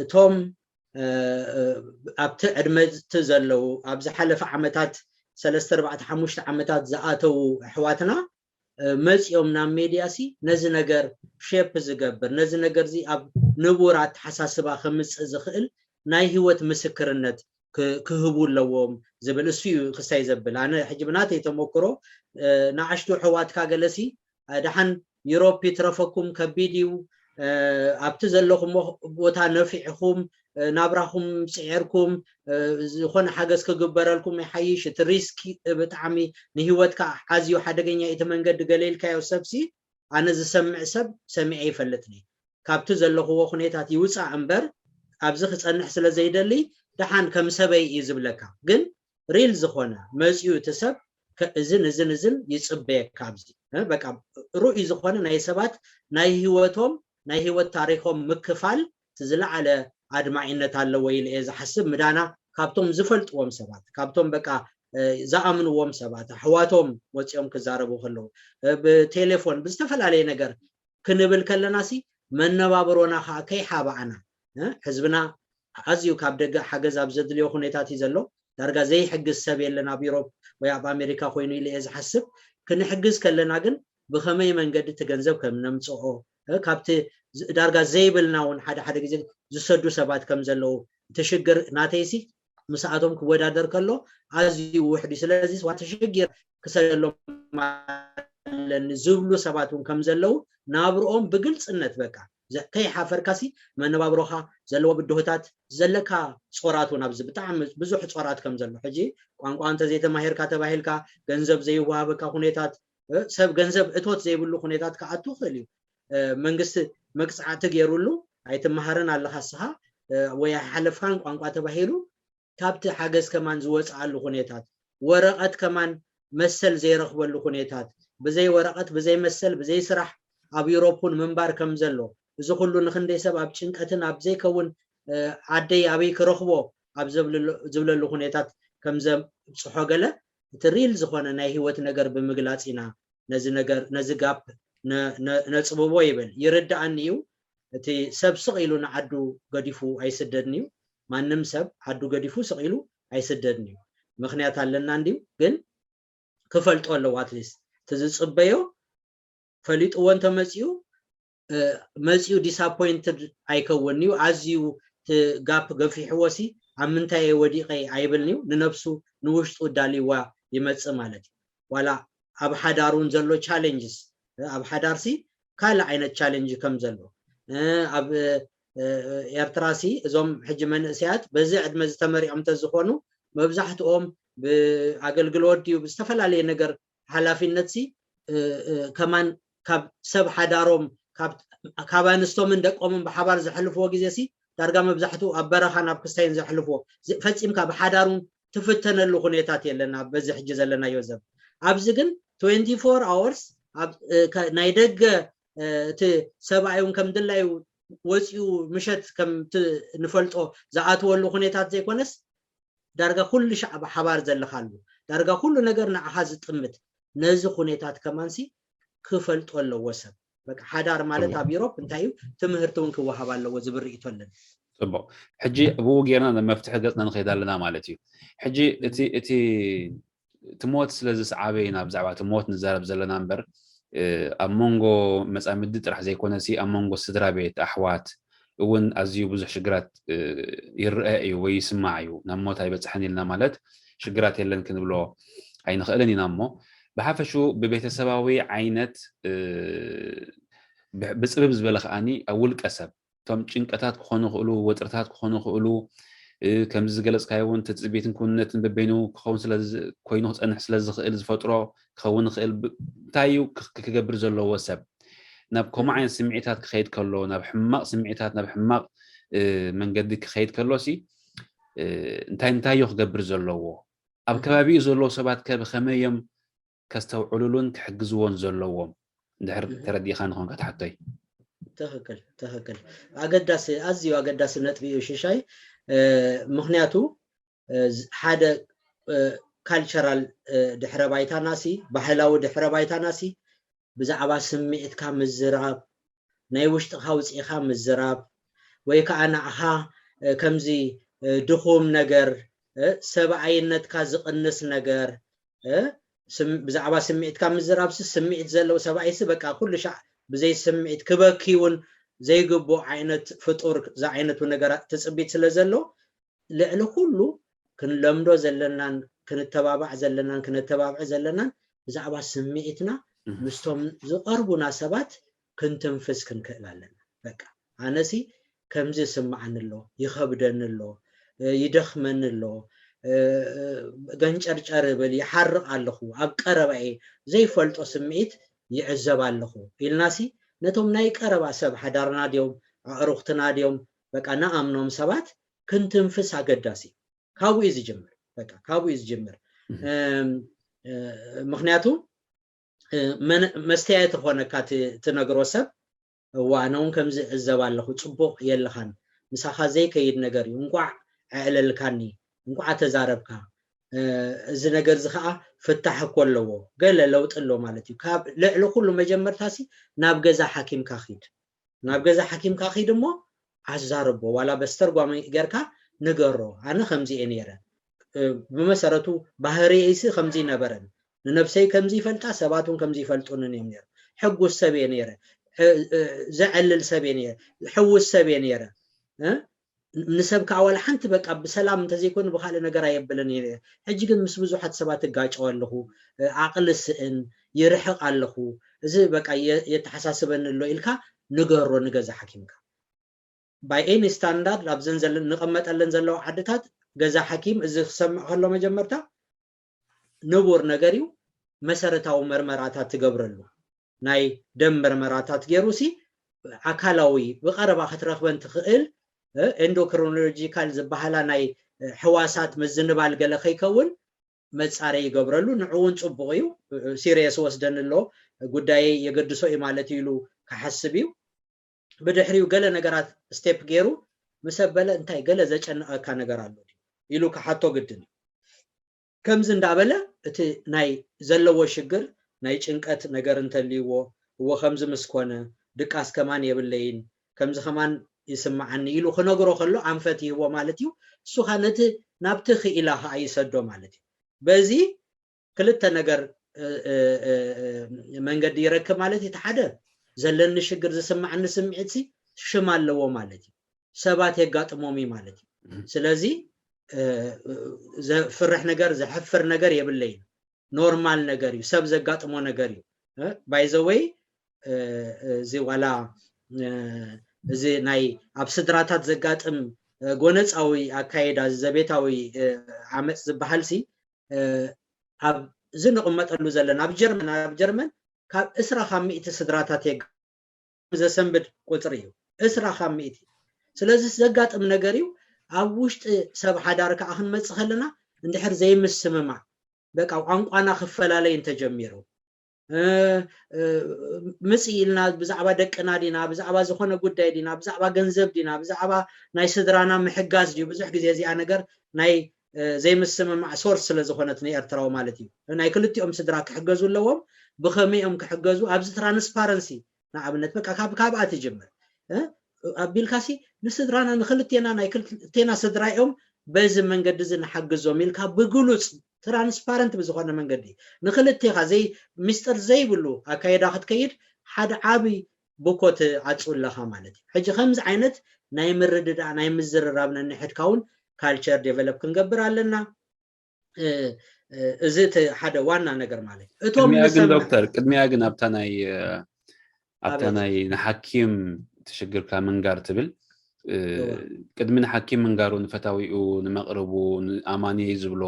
እቶም ኣብቲ ዕድመ እቲ ዘለዉ ኣብ ዝሓለፈ ዓመታት ሰለስተ ኣርባዕተ ሓሙሽተ ዓመታት ዝኣተዉ ኣሕዋትና መፂኦም ናብ ሜድያ ሲ ነዚ ነገር ሼፕ ዝገብር ነዚ ነገር ዚ ኣብ ንቡር ኣተሓሳስባ ከምፅእ ዝኽእል ናይ ህይወት ምስክርነት ክህቡ ኣለዎም ዝብል እሱ እዩ ክሳይ ዘብል። ኣነ ሕጂ ብናተይ ተመክሮ ንኣሽቱ ኣሕዋትካ ገለሲ ደሓን ዩሮፕ ይትረፈኩም ከቢድ እዩ ኣብቲ ዘለኹም ቦታ ነፊዕኹም ናብራኹም ፅዒርኩም ዝኾነ ሓገዝ ክግበረልኩም ይሓይሽ እቲ ሪስክ ብጣዕሚ ንሂወትካ ኣዝዩ ሓደገኛ እቲ መንገዲ ገለ ኢልካዮ ሰብሲ ኣነ ዝሰምዕ ሰብ ሰሚዐ ይፈልጥኒ ካብቲ ዘለኽዎ ኩነታት ይውፃእ እምበር ኣብዚ ክፀንሕ ስለ ዘይደሊ ደሓን ከም ሰበይ እዩ ዝብለካ ግን ሪል ዝኾነ መፅዩ እቲ ሰብ እዝን እዝን እዝን ይፅበየካ ኣብዚ በቃ ርኡይ ዝኾነ ናይ ሰባት ናይ ህይወቶም ናይ ህይወት ታሪኮም ምክፋል ዝለዓለ ኣድማዒነት ኣለዎ ኢለ እየ ዝሓስብ ምዳና ካብቶም ዝፈልጥዎም ሰባት ካብቶም በቃ ዝኣምንዎም ሰባት ኣሕዋቶም ወፂኦም ክዛረቡ ከለዉ ብቴሌፎን ብዝተፈላለየ ነገር ክንብል ከለና ሲ መነባብሮና ከዓ ከይሓባኣና ህዝብና ኣዝዩ ካብ ደገ ሓገዝ ኣብ ዘድልዮ ኩነታት እዩ ዘሎ ዳርጋ ዘይሕግዝ ሰብ የለን ኣብ ዩሮፕ ወይ ኣብ ኣሜሪካ ኮይኑ ኢለ እየ ዝሓስብ ክንሕግዝ ከለና ግን ብኸመይ መንገዲ እቲ ገንዘብ ከም ነምፅኦ ካብቲ ዳርጋ ዘይብልና እውን ሓደ ሓደ ግዜ ዝሰዱ ሰባት ከም ዘለዉ እቲ ሽግር ናተይሲ ምስኣቶም ክወዳደር ከሎ ኣዝዩ ውሕድ እዩ ስለዚ ዋተ ሽግር ክሰደሎም ኣለኒ ዝብሉ ሰባት እውን ከም ዘለዉ ናብርኦም ብግልፅነት በቃ ከይሓፈርካሲ መነባብሮኻ ዘለዎ ብድሆታት ዘለካ ፆራት እውን ኣብዚ ብጣዕሚ ብዙሕ ፆራት ከም ዘሎ ሕጂ ቋንቋ እንተዘይተማሂርካ ተባሂልካ ገንዘብ ዘይወሃበካ ኩነታት ሰብ ገንዘብ እቶት ዘይብሉ ኩነታት ክኣቱ ይኽእል እዩ መንግስቲ መቅፃዕቲ ገይሩሉ ኣይትመሃርን ኣለካ ስኻ ወይ ኣይሓለፍካን ቋንቋ ተባሂሉ ካብቲ ሓገዝ ከማን ዝወፅኣሉ ኩነታት ወረቐት ከማን መሰል ዘይረኽበሉ ኩነታት ብዘይ ወረቐት ብዘይ መሰል ብዘይ ስራሕ ኣብ ዩሮፕ እውን ምንባር ከም ዘሎ እዚ ኩሉ ንክንደይ ሰብ ኣብ ጭንቀትን ኣብ ዘይከውን ዓደይ ኣበይ ክረኽቦ ኣብ ዝብለሉ ኩነታት ከም ዘብፅሖ ገለ እቲ ሪል ዝኾነ ናይ ህይወት ነገር ብምግላፅ ኢና ነዚ ነገር ነዚ ጋፕ ነፅብቦ ይብል ይርዳኣኒ እዩ እቲ ሰብ ስቕ ኢሉ ንዓዱ ገዲፉ ኣይስደድን እዩ ማንም ሰብ ዓዱ ገዲፉ ስቕ ኢሉ ኣይስደድን እዩ ምክንያት ኣለና እንድዩ ግን ክፈልጦ ኣለዎ ኣትሊስት እቲ ዝፅበዮ ፈሊጥዎ እንተመፅኡ መፅኡ ዲስኣፖይንትድ ኣይከውን እዩ ኣዝዩ ጋፕ ገፊሕዎ ሲ ኣብ ምንታይ ወዲቀ ኣይብልን እዩ ንነብሱ ንውሽጡ ዳልይዋ ይመፅእ ማለት እዩ ዋላ ኣብ ሓዳሩን ዘሎ ቻሌንጅስ ኣብ ሓዳር ሲ ካልእ ዓይነት ቻሌንጅ ከም ዘሎ ኣብ ኤርትራ ሲ እዞም ሕጂ መንእሰያት በዚ ዕድመ ዝተመሪዖም እንተዝኾኑ መብዛሕትኦም ብኣገልግሎት ድዩ ብዝተፈላለየ ነገር ሓላፊነት ሲ ከማን ካብ ሰብ ሓዳሮም ካብ ኣንስቶምን ደቆምን ብሓባር ዘሕልፍዎ ግዜ ሲ ዳርጋ መብዛሕትኡ ኣብ በረኻን ኣብ ክስታይን ዘሕልፍዎ ፈፂምካ ብሓዳሩን ትፍተነሉ ኩነታት የለን ኣብ በዚ ሕጂ ዘለናዮ ዘብ ኣብዚ ግን ትዌንቲ ፎር ኣወርስ ናይ ደገ እቲ ሰብኣይ እውን ከም ድላዩ ወፂኡ ምሸት ከምቲ ንፈልጦ ዝኣትወሉ ኩነታት ዘይኮነስ ዳርጋ ኩሉ ሻዕ ብሓባር ዘለኻሉ ዳርጋ ኩሉ ነገር ንዓኻ ዝጥምት ነዚ ኩነታት ከማንሲ ክፈልጦ ኣለዎ ሰብ በቃ ሓዳር ማለት ኣብ ዩሮፕ እንታይ እዩ ትምህርቲ እውን ክወሃብ ኣለዎ ዝብል ርእይቶ ኣለኒ። ፅቡቅ። ሕጂ ብኡ ጌርና ናብ መፍትሒ ገፅና ንኸይድ ኣለና ማለት እዩ። ሕጂ እቲ እቲ እቲ ሞት ስለ ዝስዓበ ኢና ብዛዕባ እቲ ሞት ንዛረብ ዘለና እምበር ኣብ መንጎ መፃምዲ ጥራሕ ዘይኮነሲ ኣብ መንጎ ስድራ ቤት ኣሕዋት እውን ኣዝዩ ብዙሕ ሽግራት ይረአ እዩ ወይ ይስማዕ እዩ። ናብ ሞት ኣይበፅሐን ኢልና ማለት ሽግራት የለን ክንብሎ ኣይንኽእልን ኢና። እሞ ብሓፈሹ ብቤተሰባዊ ዓይነት ብፅብብ ዝበለ ከዓኒ ኣብ ውልቀ ሰብ እቶም ጭንቀታት ክኾኑ ይኽእሉ፣ ወጥርታት ክኾኑ ይኽእሉ። ከምዚ ዝገለፅካዮ እውን ትፅቢትን ክውንነትን በበይኑ ክኸውን ኮይኑ ክፀንሕ ስለ ዝኽእል ዝፈጥሮ ክኸውን ይኽእል። እንታይ እዩ ክገብር ዘለዎ ሰብ ናብ ከምኡ ዓይነት ስምዒታት ክኸይድ ከሎ፣ ናብ ሕማቕ ስምዒታት፣ ናብ ሕማቕ መንገዲ ክኸይድ ከሎ ሲ እንታይ እንታይ እዩ ክገብር ዘለዎ? ኣብ ከባቢኡ ዘለዉ ሰባት ከ ብኸመይ እዮም ከስተውዕሉሉን ክሕግዝዎን ዘለዎም? እንድሕር ተረዲእካ ንኾንካ ትሓቶይ። ትኽክል ትኽክል። ኣገዳሲ፣ ኣዝዩ ኣገዳሲ ነጥቢ እዩ ሽሻይ። ምክንያቱ ሓደ ካልቸራል ድሕረ ባይታና ሲ፣ ባህላዊ ድሕረ ባይታና ሲ ብዛዕባ ስምዒትካ ምዝራብ፣ ናይ ውሽጥኻ ኣውፂእኻ ምዝራብ፣ ወይ ከዓ ንዓኻ ከምዚ ድኹም ነገር፣ ሰብኣይነትካ ዝቕንስ ነገር፣ ብዛዕባ ስምዒትካ ምዝራብሲ ስምዒት ዘለዎ ሰብኣይሲ በቃ ኩሉ ሻዕ ብዘይ ስምዒት ክበኪ እውን ዘይግብኦ ዓይነት ፍጡር ዝዓይነቱ ነገራት ትፅቢት ስለ ዘሎ ልዕሊ ኩሉ ክንለምዶ ዘለናን ክንተባባዕ ዘለናን ክነተባብዕ ዘለናን ብዛዕባ ስምዒትና ምስቶም ዝቐርቡና ሰባት ክንትንፍስ ክንክእል ኣለና። በቃ ኣነሲ ከምዚ ይስምዓኒ ኣሎ፣ ይኸብደኒ ኣሎ፣ ይደኽመኒ ኣሎ፣ ገንጨርጨር እብል፣ ይሓርቕ ኣለኹ፣ ኣብ ቀረባኤ ዘይፈልጦ ስምዒት ይዕዘብ ኣለኹ ኢልናሲ ነቶም ናይ ቀረባ ሰብ ሓዳርና ድዮም ኣዕሩኽትና ድዮም በቃ ንኣምኖም ሰባት ክንትንፍስ ኣገዳሲ እዩ። ካብኡ እዩ ዝጅምር። በቃ ካብኡ እዩ ዝጅምር። ምክንያቱ መስተያየቲ ክኾነካ ትነግሮ ሰብ፣ እዋ ኣነ እውን ከምዚ እዕዘብ ኣለኹ፣ ፅቡቕ የለኻን፣ ምሳኻ ዘይከይድ ነገር እዩ፣ እንቋዕ ኣዕለልካኒ፣ እንቋዕ ተዛረብካ፣ እዚ ነገር እዚ ከዓ ፍታሕ እኮ ኣለዎ፣ ገለ ለውጢ ኣሎ ማለት እዩ። ካብ ልዕሊ ኩሉ መጀመርታሲ ናብ ገዛ ሓኪምካ ኺድ። ናብ ገዛ ሓኪምካ ኺድ እሞ ኣዛርቦ፣ ዋላ በስተርጓሚ ጌርካ ንገሮ። ኣነ ከምዚ እየ ነይረ፣ ብመሰረቱ ባህርየይሲ ከምዚ ይነበረን፣ ንነብሰይ ከምዚ ይፈልጣ፣ ሰባት እውን ከምዚ ይፈልጡንን እዮም ነይሩ። ሕጉስ ሰብ እየ ነይረ፣ ዘዕልል ሰብ እየ ነይረ፣ ሕውስ ሰብ እየ ነይረ። ንሰብ ከዓ ዋላ ሓንቲ በቃ ብሰላም እንተዘይኮይኑ ብካልእ ነገር ኣየብልን እየ። ሕጂ ግን ምስ ብዙሓት ሰባት እጋጨው ኣለኹ፣ ዓቕሊ ስእን፣ ይርሕቕ ኣለኹ፣ እዚ በቃ የተሓሳስበኒ ኣሎ ኢልካ ንገሮ ንገዛ ሓኪምካ። ባይ ኤኒ ስታንዳርድ ኣብዘን ንቐመጠለን ዘለዋ ዓድታት ገዛ ሓኪም እዚ ክሰምዕ ከሎ መጀመርታ ንቡር ነገር እዩ። መሰረታዊ መርመራታት ትገብረሉ ናይ ደም መርመራታት ገይሩ ሲ ኣካላዊ ብቐረባ ክትረኽበን ትኽእል ኤንዶክሪኖሎጂካል ዝበሃላ ናይ ሕዋሳት ምዝንባል ገለ ከይከውን መፃረይ ይገብረሉ። ንዑ እውን ፅቡቕ እዩ። ሲሪየስ ወስደን ኣሎ ጉዳየይ የገድሶ እዩ ማለት እዩ ኢሉ ክሓስብ እዩ። ብድሕሪኡ ገለ ነገራት ስቴፕ ገይሩ ምስ ኣበለ እንታይ ገለ ዘጨንቐካ ነገር ኣሎ ኢሉ ክሓቶ ግድን እዩ። ከምዚ እንዳበለ እቲ ናይ ዘለዎ ሽግር ናይ ጭንቀት ነገር እንተልይዎ እዎ ከምዚ ምስ ኮነ ድቃስ ከማን የብለይን ከምዚ ከማን ይስምዓኒ ኢሉ ክነግሮ ከሎ ኣንፈት ይህቦ ማለት እዩ። እሱ ከዓ ነቲ ናብቲ ክኢላ ከዓ ይሰዶ ማለት እዩ። በዚ ክልተ ነገር መንገዲ ይረክብ ማለት እዩ። እቲ ሓደ ዘለኒ ሽግር ዝስምዓኒ ስምዒት ሲ ሽም ኣለዎ ማለት እዩ። ሰባት የጋጥሞም እዩ ማለት እዩ። ስለዚ ዘፍርሕ ነገር ዘሕፍር ነገር የብለይን። ኖርማል ነገር እዩ፣ ሰብ ዘጋጥሞ ነገር እዩ። ባይዘወይ እዚ ዋላ እዚ ናይ ኣብ ስድራታት ዘጋጥም ጎነፃዊ ኣካይዳ ዘቤታዊ ዓመፅ ዝበሃል ሲ ኣብዚ ንቕመጠሉ ዘለና ኣብ ጀርመን ኣብ ጀርመን ካብ እስራ ካብ ሚእቲ ስድራታት የጋ ዘሰንብድ ቁፅሪ እዩ። እስራ ካብ ሚእቲ። ስለዚ ዘጋጥም ነገር እዩ። ኣብ ውሽጢ ሰብ ሓዳር ከዓ ክንመፅእ ከለና እንድሕር ዘይምስምማዕ በቃ ቋንቋና ክፈላለይ እንተጀሚሩ ምፅእ ኢልና ብዛዕባ ደቅና ዲና ብዛዕባ ዝኾነ ጉዳይ ዲና ብዛዕባ ገንዘብ ዲና ብዛዕባ ናይ ስድራና ምሕጋዝ ድዩ ብዙሕ ግዜ እዚኣ ነገር ናይ ዘይምስምማዕ ሶርስ ስለ ዝኾነት ንኤርትራዊ ማለት እዩ። ናይ ክልቲኦም ስድራ ክሕገዙ ኣለዎም። ብኸመይኦም ክሕገዙ ኣብዚ ትራንስፓረንሲ ንኣብነት በቃ ካብ ካብኣ ትጅምር። ኣቢልካሲ ንስድራና ንክልቴና ናይ ክልቴና ስድራ እዮም በዚ መንገዲ እዚ ንሓግዞም ኢልካ ብግሉፅ ትራንስፓረንት ብዝኾነ መንገዲ ንክልቴኻ ዘይ ሚስጥር ዘይብሉ ኣካየዳ ክትከይድ ሓደ ዓብይ ብኮ ትዓፁ ኣለኻ ማለት እዩ። ሕጂ ከምዚ ዓይነት ናይ ምርድዳእ ናይ ምዝርራብ ነንሕድካ እውን ካልቸር ዴቨሎፕ ክንገብር ኣለና። እዚ እቲ ሓደ ዋና ነገር ማለት እዩ። እቶም ቅድሚያ ግን ንሰምዕ ዶክተር፣ ቅድሚያ ግን ኣብታ ናይ ኣብታ ኣቤት። ናይ ንሓኪም ትሽግርካ ምንጋር ትብል እ፣ እወ። ቅድሚ ንሓኪም ምንጋሩ ንፈታዊኡ ንመቕርቡ ንኣማንየይ ዝብሎ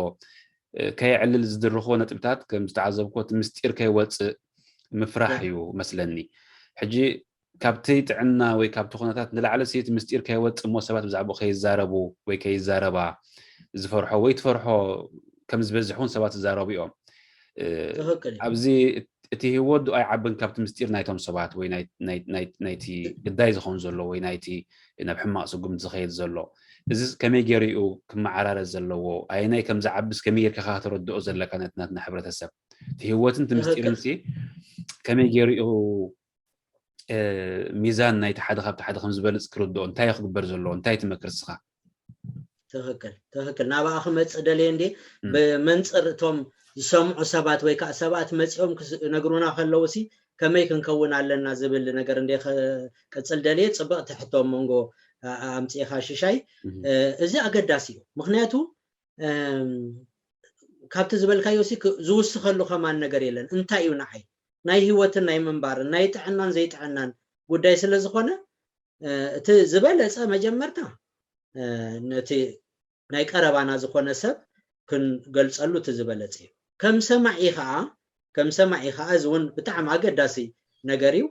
እ፣ ከየዕልል ዝድርኽዎ ነጥብታት ከም ዝተዓዘብኮ እቲ ምስጢር ከይወፅእ ምፍራሕ እወ። እዩ መስለኒ። ሕጂ ካብቲ ጥዕና ወይ ካብቲ ኩነታት ንላዕሊ እቲ ምስጢር ከይወፅእ እሞ ሰባት ብዛዕባኡ ከይዛረቡ ወይ ከይዛረባ ዝፈርሖ ወይ ትፈርሖ ከም ዝበዝሕ እውን ሰባት ይዛረቡ እዮም። እ፣ ትኽክል እዩ። ኣብዚ እቲ ህይወት ዶ ኣይዓብን ካብቲ ምስጢር ናይቶም ሰባት ወይ ናይ- ናይ- ናይ- ናይቲ ግዳይ ዝኸውን ዘሎ ወይ ናይቲ ናብ ሕማቕ ስጉምቲ ዝኸይድ ዘሎ እዚ ከመይ ገይሩ እዩ ክመዓራረ ዘለዎ ኣየናይ ከም ዝዓብስ ከመይ ጌርካ ከተረድኦ ዘለካ ነቲ ናትና ሕብረተሰብ እቲ ህይወትን እቲ ምስጢርን ትኽክል ሲ ከመይ ገይሩ እዩ እ፣ ሚዛን ናይቲ ሓደ ካብቲ ሓደ ከም ዝበልፅ ክርድኦ እንታይ እዩ ክግበር ዘለዎ እንታይ ትመክር እስኻ? ትኽክል ትኽክል ናብኣ ክመፅእ ደልየ እንዴ እም። ብመንፅር እቶም ዝሰምዑ ሰባት ወይ ከዓ ሰባት መፂኦም ክነግሩና ከለዉ ሲ ከመይ ክንከውን ኣለና ዝብል ነገር እንዴ ክቅፅል ደልየ ፅብቕቲ ሕቶ ኣብ መንጎ ኣምፅኢኻ ሽሻይ እም። እዚ ኣገዳሲ እዩ ምክንያቱ እም፣ ካብቲ ዝበልካዮ ሲ ክ- ዝውስኸሉ ከማን ነገር የለን እንታይ እዩ ንዓይ ናይ ህይወትን ናይ ምንባርን ናይ ጥዕናን ዘይጥዕናን ጉዳይ ስለ ዝኾነ እ፣ እቲ ዝበለፀ መጀመርታ እ፣ ነቲ ናይ ቀረባና ዝኾነ ሰብ ክንገልፀሉ እቲ ዝበለፀ እዩ ከም ሰማዒ ከዓ ከም ሰማዒ ከዓ እዚ እውን ብጣዕሚ ኣገዳሲ ነገር እዩ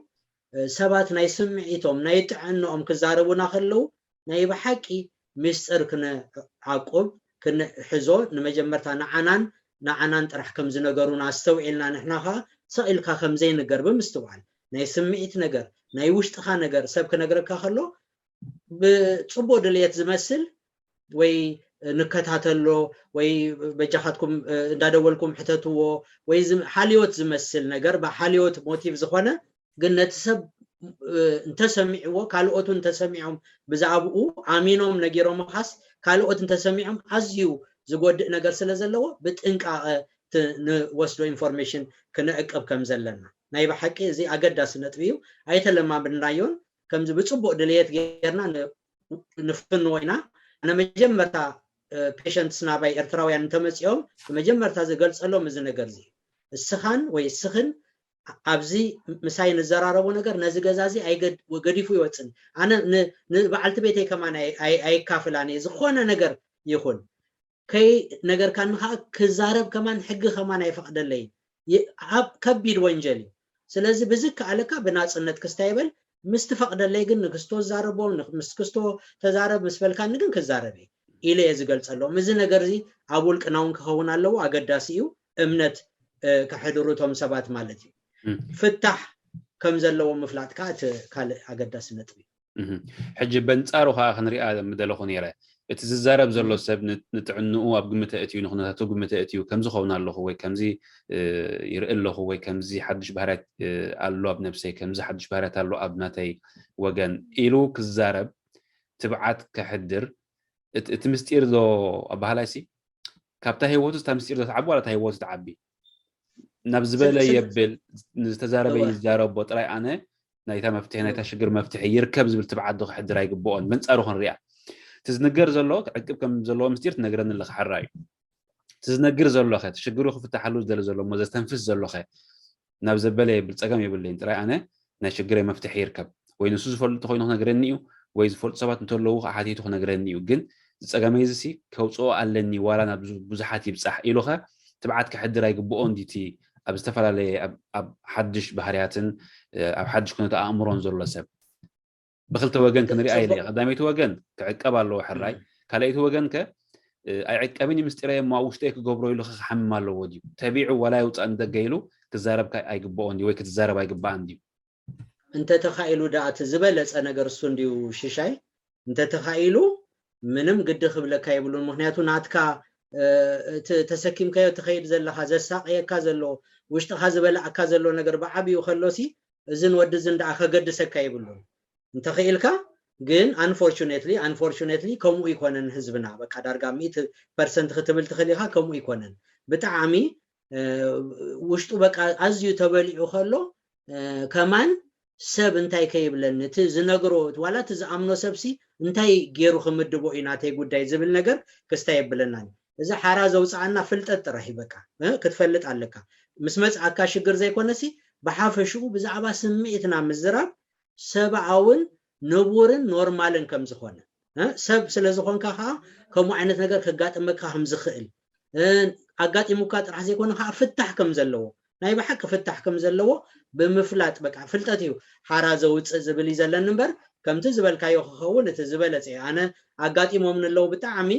እ፣ ሰባት ናይ ስምዒቶም ናይ ጥዕንኦም ክዛረቡና ከለዉ ናይ ብሓቂ ምስጢር ክንዓቁብ ክንሕዞ ንመጀመርታ ንዓናን ንዓናን ጥራሕ ከም ዝነገሩና ኣስተውዒልና ንሕና ከዓ ስቕ ኢልካ ከም ዘይንገር ብምስትውዓል ናይ ስምዒት ነገር ናይ ውሽጥኻ ነገር ሰብ ክነግረካ ከሎ ብፅቡቅ ድልየት ዝመስል ወይ ንከታተሎ ወይ በጃኻትኩም እንዳደወልኩም ሕተትዎ ወይ ሓልዮት ዝመስል ነገር ብሓልዮት ሞቲቭ ዝኾነ ግን ነቲ ሰብ እንተሰሚዕዎ ካልኦቱ እንተሰሚዖም ብዛዕባኡ ኣሚኖም ነጊሮምኻስ ካልኦት እንተሰሚዖም ኣዝዩ ዝጎድእ ነገር ስለ ዘለዎ ብጥንቃቐ ንወስዶ ኢንፎርሜሽን ክንዕቅብ ከም ዘለና ናይ ብሓቂ እዚ ኣገዳሲ ነጥቢ እዩ ኣይተለማምድናዮን ከምዚ ብፅቡቅ ድልየት ጌርና ንፍንዎ ኢና ኣነ መጀመርታ ፔሸንትስ ናባይ ኤርትራውያን እንተመፂኦም ብመጀመርታ ዝገልፀሎም እዚ ነገር እዚ እስኻን ወይ እስኽን ኣብዚ ምሳይ ንዘራረቦ ነገር ነዚ ገዛ እዚ ገዲፉ ይወፅን ኣነ ንበዓልቲ ቤተይ ከማን ኣይካፍላን እየ ዝኾነ ነገር ይኹን ከይ ነገርካኒ ከዓ ክዛረብ ከማን ሕጊ ከማን ኣይፈቅደለይን ኣብ ከቢድ ወንጀል እዩ ስለዚ ብዝከኣለካ ብናፅነት ክስታይ በል ምስ ትፈቅደለይ ግን ንክስቶ ዛረቦ ምስ ክስቶ ተዛረብ ምስ በልካኒ ግን ክዛረብ እየ ኢለ እየ ዝገልፀሎም እዚ ነገር እዚ ኣብ ውልቅና እውን ክኸውን ኣለዎ ኣገዳሲ እዩ እምነት ከሕድሩ እቶም ሰባት ማለት እዩ ፍታሕ ከም ዘለዎ ምፍላጥ ከዓ እቲ ካልእ ኣገዳሲ ነጥቢ እዩ ሕጂ በንፃሩ ከዓ ክንሪኣ ምደለኹ ነይረ እቲ ዝዛረብ ዘሎ ሰብ ንጥዕንኡ ኣብ ግምተ እትዩ ንኩነታቱ ግምተ እትዩ ከምዚ ኸውን ኣለኹ ወይ ከምዚ ይርኢ ኣለኹ ወይ ከምዚ ሓድሽ ባህርያት ኣሎ ኣብ ነብሰይ ከምዚ ሓድሽ ባህርያት ኣሎ ኣብ ናተይ ወገን ኢሉ ክዛረብ ትብዓት ከሕድር እቲ ምስጢር ዶ ኣባህላይ ሲ ካብታ ህይወቱ እታ ምስጢር ዶ ትዓቢ ዋላ እታ ህይወቱ ትዓቢ ናብ ዝበለ የብል ንዝተዛረበ ይዛረቦ ጥራይ ኣነ ናይታ መፍትሒ ናይታ ሽግር መፍትሒ ይርከብ ዝብል ትብዓት ዶ ክሕድር ኣይግብኦን መንፃሩ ክንሪኣ እቲ ዝንገር ዘሎ ክዕቅብ ከም ዘለዎ ምስጢር ትነግረኒ ኣለካ ሓራ እዩ እቲ ዝነግር ዘሎኸ እቲ ሽግሩ ክፍትሓሉ ዝደሊ ዘሎ እሞ ዘስተንፍስ ዘሎኸ ናብ ዘበለ የብል ፀገም የብለይን ጥራይ ኣነ ናይ ሽግረይ መፍትሒ ይርከብ ወይ ንሱ ዝፈልጥ ተኮይኑ ክነግረኒ እዩ ወይ ዝፈልጡ ሰባት እንተለዉ ከዓ ሓቲቱ ክነግረኒ እዩ ግን ዝፀገመይ ዝሲ ከውፅኦ ኣለኒ ዋላ ናብ ብዙሓት ይብፃሕ ኢሉኸ ትብዓት ክሕድር ኣይግብኦ እንዲቲ ኣብ ዝተፈላለየ ኣብ ሓድሽ ባህርያትን ኣብ ሓድሽ ኩነተ ኣእምሮን ዘሎ ሰብ ብክልተ ወገን ክንሪኣ ኢለ ቀዳመይቲ ወገን ክዕቀብ ኣለዎ ሕራይ ካልኣይቲ ወገን ከ ኣይዕቀብን እዩ ምስጢረይ እሞ ኣብ ውሽጠይ ክገብሮ ኢሉ ክሓምም ኣለዎ ድዩ ተቢዑ ዋላ ይውፃእ ንደገ ኢሉ ክዛረብ ኣይግብኦ እንዲ ወይ ክትዛረብ ኣይግባኣ እንድዩ እንተተኻኢሉ ደኣ እቲ ዝበለፀ ነገር እሱ እንድዩ ሽሻይ እንተተኻኢሉ ምንም ግዲ ክብለካ የብሉን ምክንያቱ ናትካ ተሰኪምካዮ ትኸይድ ዘለካ ዘሳቀየካ ዘሎ ውሽጥካ ዝበላዕካ ዘሎ ነገር ብዓብዩ ከሎሲ እዝን ወዲ እዝን ደኣ ከገድሰካ ይብሉን። እንተኽኢልካ ግን፣ unfortunately unfortunately ከምኡ ይኮነን ህዝብና። በቃ ዳርጋ ሚእቲ ፐርሰንት ክትብል ትኽእል ኢኻ፣ ከምኡ ይኮነን። ብጣዕሚ ውሽጡ በቃ ኣዝዩ ተበሊዑ ከሎ ከማን ሰብ እንታይ ከይብለኒ፣ እቲ ዝነግሮ ዋላ እቲ ዝኣምኖ ሰብሲ እንታይ ገይሩ ክምድቦ እዩ ናተይ ጉዳይ ዝብል ነገር ክስታይ የብለናን። እዚ ሓራ ዘውፅኣና ፍልጠት ጥራሕ እዩ። በቃ ክትፈልጥ ኣለካ። ምስ መፅኣካ ሽግር ዘይኮነሲ፣ ብሓፈሽኡ ብዛዕባ ስምዒትና ምዝራብ ሰብኣውን ንቡርን ኖርማልን ከም ዝኾነ፣ ሰብ ስለ ዝኾንካ ከዓ ከምኡ ዓይነት ነገር ከጋጥመካ ከም ዝኽእል፣ ኣጋጢሙካ ጥራሕ ዘይኮነ ከዓ ፍታሕ ከም ዘለዎ፣ ናይ ብሓቂ ፍታሕ ከም ዘለዎ ብምፍላጥ፣ በቃ ፍልጠት እዩ ሓራ ዘውፅእ ዝብል እዩ ዘለኒ እምበር፣ ከምቲ ዝበልካዮ ክኸውን እቲ ዝበለፀ እዩ። ኣነ ኣጋጢሞም ንለው ብጣዕሚ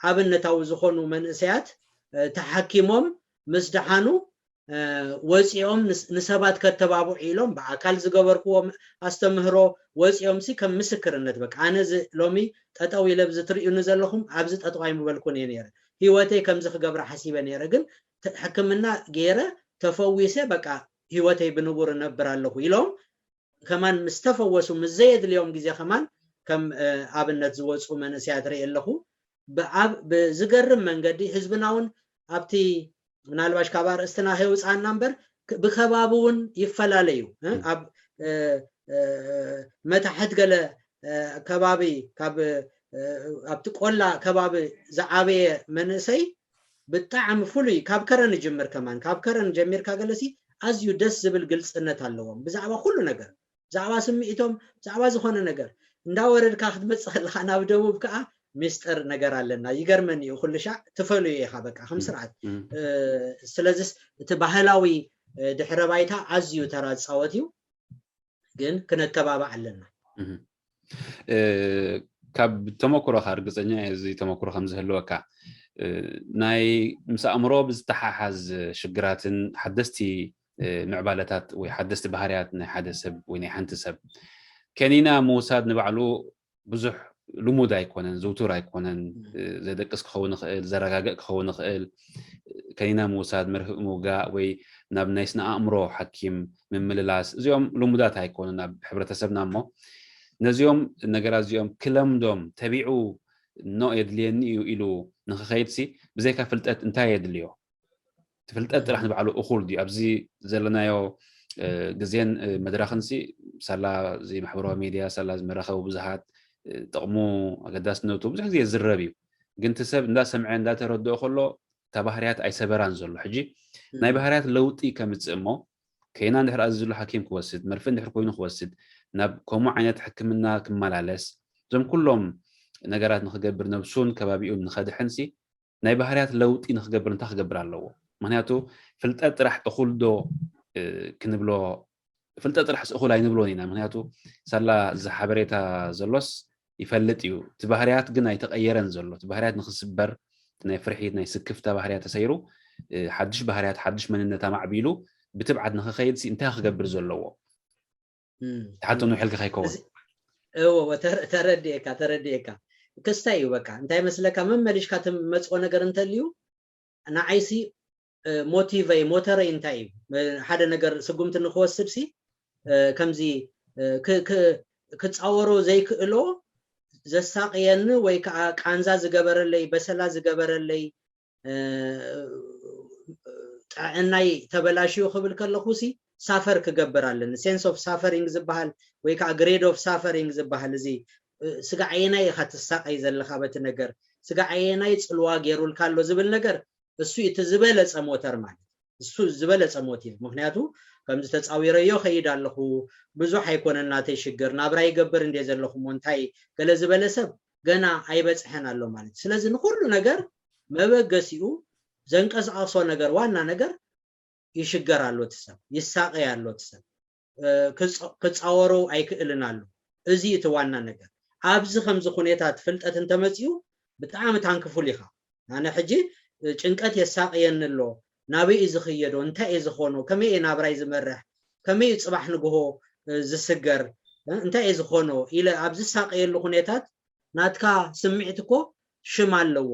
ኣብነታዊ ዝኾኑ መንእሰያት ተሓኪሞም ምስ ደሓኑ ወፂኦም ንሰባት ከተባብዑ ኢሎም ብኣካል ዝገበርክዎም ኣስተምህሮ ወፂኦም ሲ ከም ምስክርነት፣ በቃ ኣነ ሎሚ ጠጠው ኢለ ኣብዚ ትርእዩኒ ዘለኹም ኣብዚ ጠጠው ኣይምበልኩን እየ ነይረ፣ ህይወተይ ከምዚ ክገብራ ሓሲበ ነይረ፣ ግን ሕክምና ገይረ ተፈዊሰ፣ በቃ ህይወተይ ብንቡር እነብር ኣለኹ ኢሎም ከማን ምስ ተፈወሱ ምስ ዘየድልዮም ግዜ ከማን ከም ኣብነት ዝወፁ መንእሰያት ርኢ ኣለኹ። ብዝገርም መንገዲ ህዝብና እውን ኣብቲ ምናልባሽ ካብ ኣርእስትና ከይውፅኣና እምበር ብከባቢ እውን ይፈላለዩ። ኣብ መታሕት ገለ ከባቢ፣ ካብ ኣብቲ ቆላ ከባቢ ዝዓበየ መንእሰይ ብጣዕሚ ፍሉይ፣ ካብ ከረን ይጅምር ከማን፣ ካብ ከረን ጀሚርካ ገለሲ ኣዝዩ ደስ ዝብል ግልፅነት ኣለዎም ብዛዕባ ኩሉ ነገር፣ ብዛዕባ ስምዒቶም፣ ብዛዕባ ዝኾነ ነገር እንዳወረድካ ክትመፅእ ከለካ ናብ ደቡብ ከዓ ሚስጥር ነገር ኣለና። ይገርመኒ እዩ፣ ኩሉ ሻዕ ትፈልዮ ኢኻ በቃ ከም ስርዓት። ስለዚስ እቲ ባህላዊ ድሕረ ባይታ ኣዝዩ ተራ ዝፃወት እዩ፣ ግን ክነተባባዕ ኣለና። ካብ ተመክሮኻ ርግፀኛ እየ እዚ ተመክሮ ከም ዝህልወካ። ናይ ምስ ኣእምሮ ብዝተሓሓዝ ሽግራትን ሓደስቲ ምዕባለታት ወይ ሓደስቲ ባህርያት ናይ ሓደ ሰብ ወይ ናይ ሓንቲ ሰብ ከኒና ምውሳድ ንባዕሉ ብዙሕ ልሙድ ኣይኮነን፣ ዝውቱር ኣይኮነን። ዘደቅስ ክኸውን ይኽእል፣ ዘረጋግእ ክኸውን ይኽእል። ከኒና ምውሳድ፣ መርፍእ ምውጋእ ወይ ናብ ናይ ስነ ኣእምሮ ሓኪም ምምልላስ፣ እዚኦም ልሙዳት ኣይኮኑን ኣብ ሕብረተሰብና። እሞ ነዚኦም ነገራት እዚኦም ክለምዶም ተቢዑ ኖ የድልየኒ እዩ ኢሉ ንክኸይድሲ ብዘይካ ፍልጠት እንታይ የድልዮ? እቲ ፍልጠት ጥራሕ ንባዕሉ እኹል ድዩ? ኣብዚ ዘለናዮ ግዜን መድረኽንሲ ሳላ እዚ ማሕበራዊ ሚድያ፣ ሳላ እዚ መራኸቢ ብዙሃት ጥቕሙ ኣገዳስነቱ ብዙሕ ግዜ ይዝረብ እዩ። ግን እቲ ሰብ እንዳሰምዐ እንዳተረድኦ ከሎ እታ ባህርያት ኣይሰበራን ዘሎ። ሕጂ ናይ ባህርያት ለውጢ ከምፅእ እሞ ከይና እንድሕር ኣዚዙሉ ሓኪም ክወስድ፣ መርፍእ እንድሕር ኮይኑ ክወስድ፣ ናብ ከምኡ ዓይነት ሕክምና ክመላለስ፣ እዞም ኩሎም ነገራት ንክገብር ነብሱን ከባቢኡን ንኸድሕንሲ ናይ ባህርያት ለውጢ ንክገብር እንታይ ክገብር ኣለዎ? ምክንያቱ ፍልጠት ጥራሕ እኹል ዶ ክንብሎ፣ ፍልጠት ጥራሕስ እኹል ኣይንብሎን ኢና። ምክንያቱ ሳላ እዚ ሓበሬታ ዘሎስ ይፈልጥ እዩ። እቲ ባህርያት ግን ኣይተቐየረን ዘሎ። እቲ ባህርያት ንክስበር ናይ ፍርሒት ናይ ስክፍታ ባህርያት ተሰይሩ ሓድሽ ባህርያት ሓድሽ መንነት ኣማዕቢሉ ብትብዓት ንክኸይድ ሲ እንታይ ክገብር ዘለዎ? ትሓቶ ንውሕልካ ከይከውን። እዎ ተረዲኤካ ተረዲኤካ። ክስታይ እዩ በቃ። እንታይ መስለካ፣ መመሊሽካ ትመፅኦ ነገር እንተልዩ ንዓይሲ ሞቲቨይ ሞተረይ እንታይ እዩ? ሓደ ነገር ስጉምቲ ንክወስድ ሲ ከምዚ ክፃወሮ ዘይክእሎ ዘሳቅየኒ ወይ ከዓ ቃንዛ ዝገበረለይ በሰላ ዝገበረለይ ጥዕናይ ተበላሽዩ ክብል ከለኹ ሲ ሳፈር ክገብር ኣለኒ። ሴንስ ኦፍ ሳፈሪንግ ዝበሃል ወይ ከዓ ግሬድ ኦፍ ሳፈሪንግ ዝበሃል፣ እዚ ስጋ ኣየናይ ኢኻ ትሳቀይ ዘለካ በቲ ነገር፣ ስጋ ኣየናይ ፅልዋ ገይሩልካ ኣሎ ዝብል ነገር፣ እሱ እቲ ዝበለፀ ሞተር ማለት እሱ ዝበለፀ ሞቲቭ። ምክንያቱ ከምዚ ተፃዊረዮ ከይድ ኣለኹ፣ ብዙሕ ኣይኮነን ናተይ ሽግር፣ ናብራ ይገብር እንደ ዘለኹ እሞ እንታይ ገለ ዝበለ ሰብ ገና ኣይበፅሐን ኣሎ ማለት። ስለዚ ንኩሉ ነገር መበገሲኡ ዘንቀሳቀሶ ነገር ዋና ነገር ይሽገር ኣሎ እቲ ሰብ፣ ይሳቀይ ኣሎ እቲ ሰብ፣ ክፃወሮ ኣይክእልን ኣሎ። እዚ እቲ ዋና ነገር። ኣብዚ ከምዚ ኩኔታት ፍልጠት እንተመፅኡ ብጣዕሚ ታንክፉል ኢኻ። ኣነ ሕጂ ጭንቀት የሳቅየኒ ኣሎ፣ ናበይ እዩ ዝኽየዶ፣ እንታይ እየ ዝኾኖ፣ ከመይ እየ ናብራይ ዝመርሕ፣ ከመይ እዩ ፅባሕ ንግሆ ዝስገር፣ እንታይ እየ ዝኾኖ ኢለ ኣብ ዝሳቀየሉ ኩኔታት ናትካ ስምዒት እኮ ሽም ኣለዎ።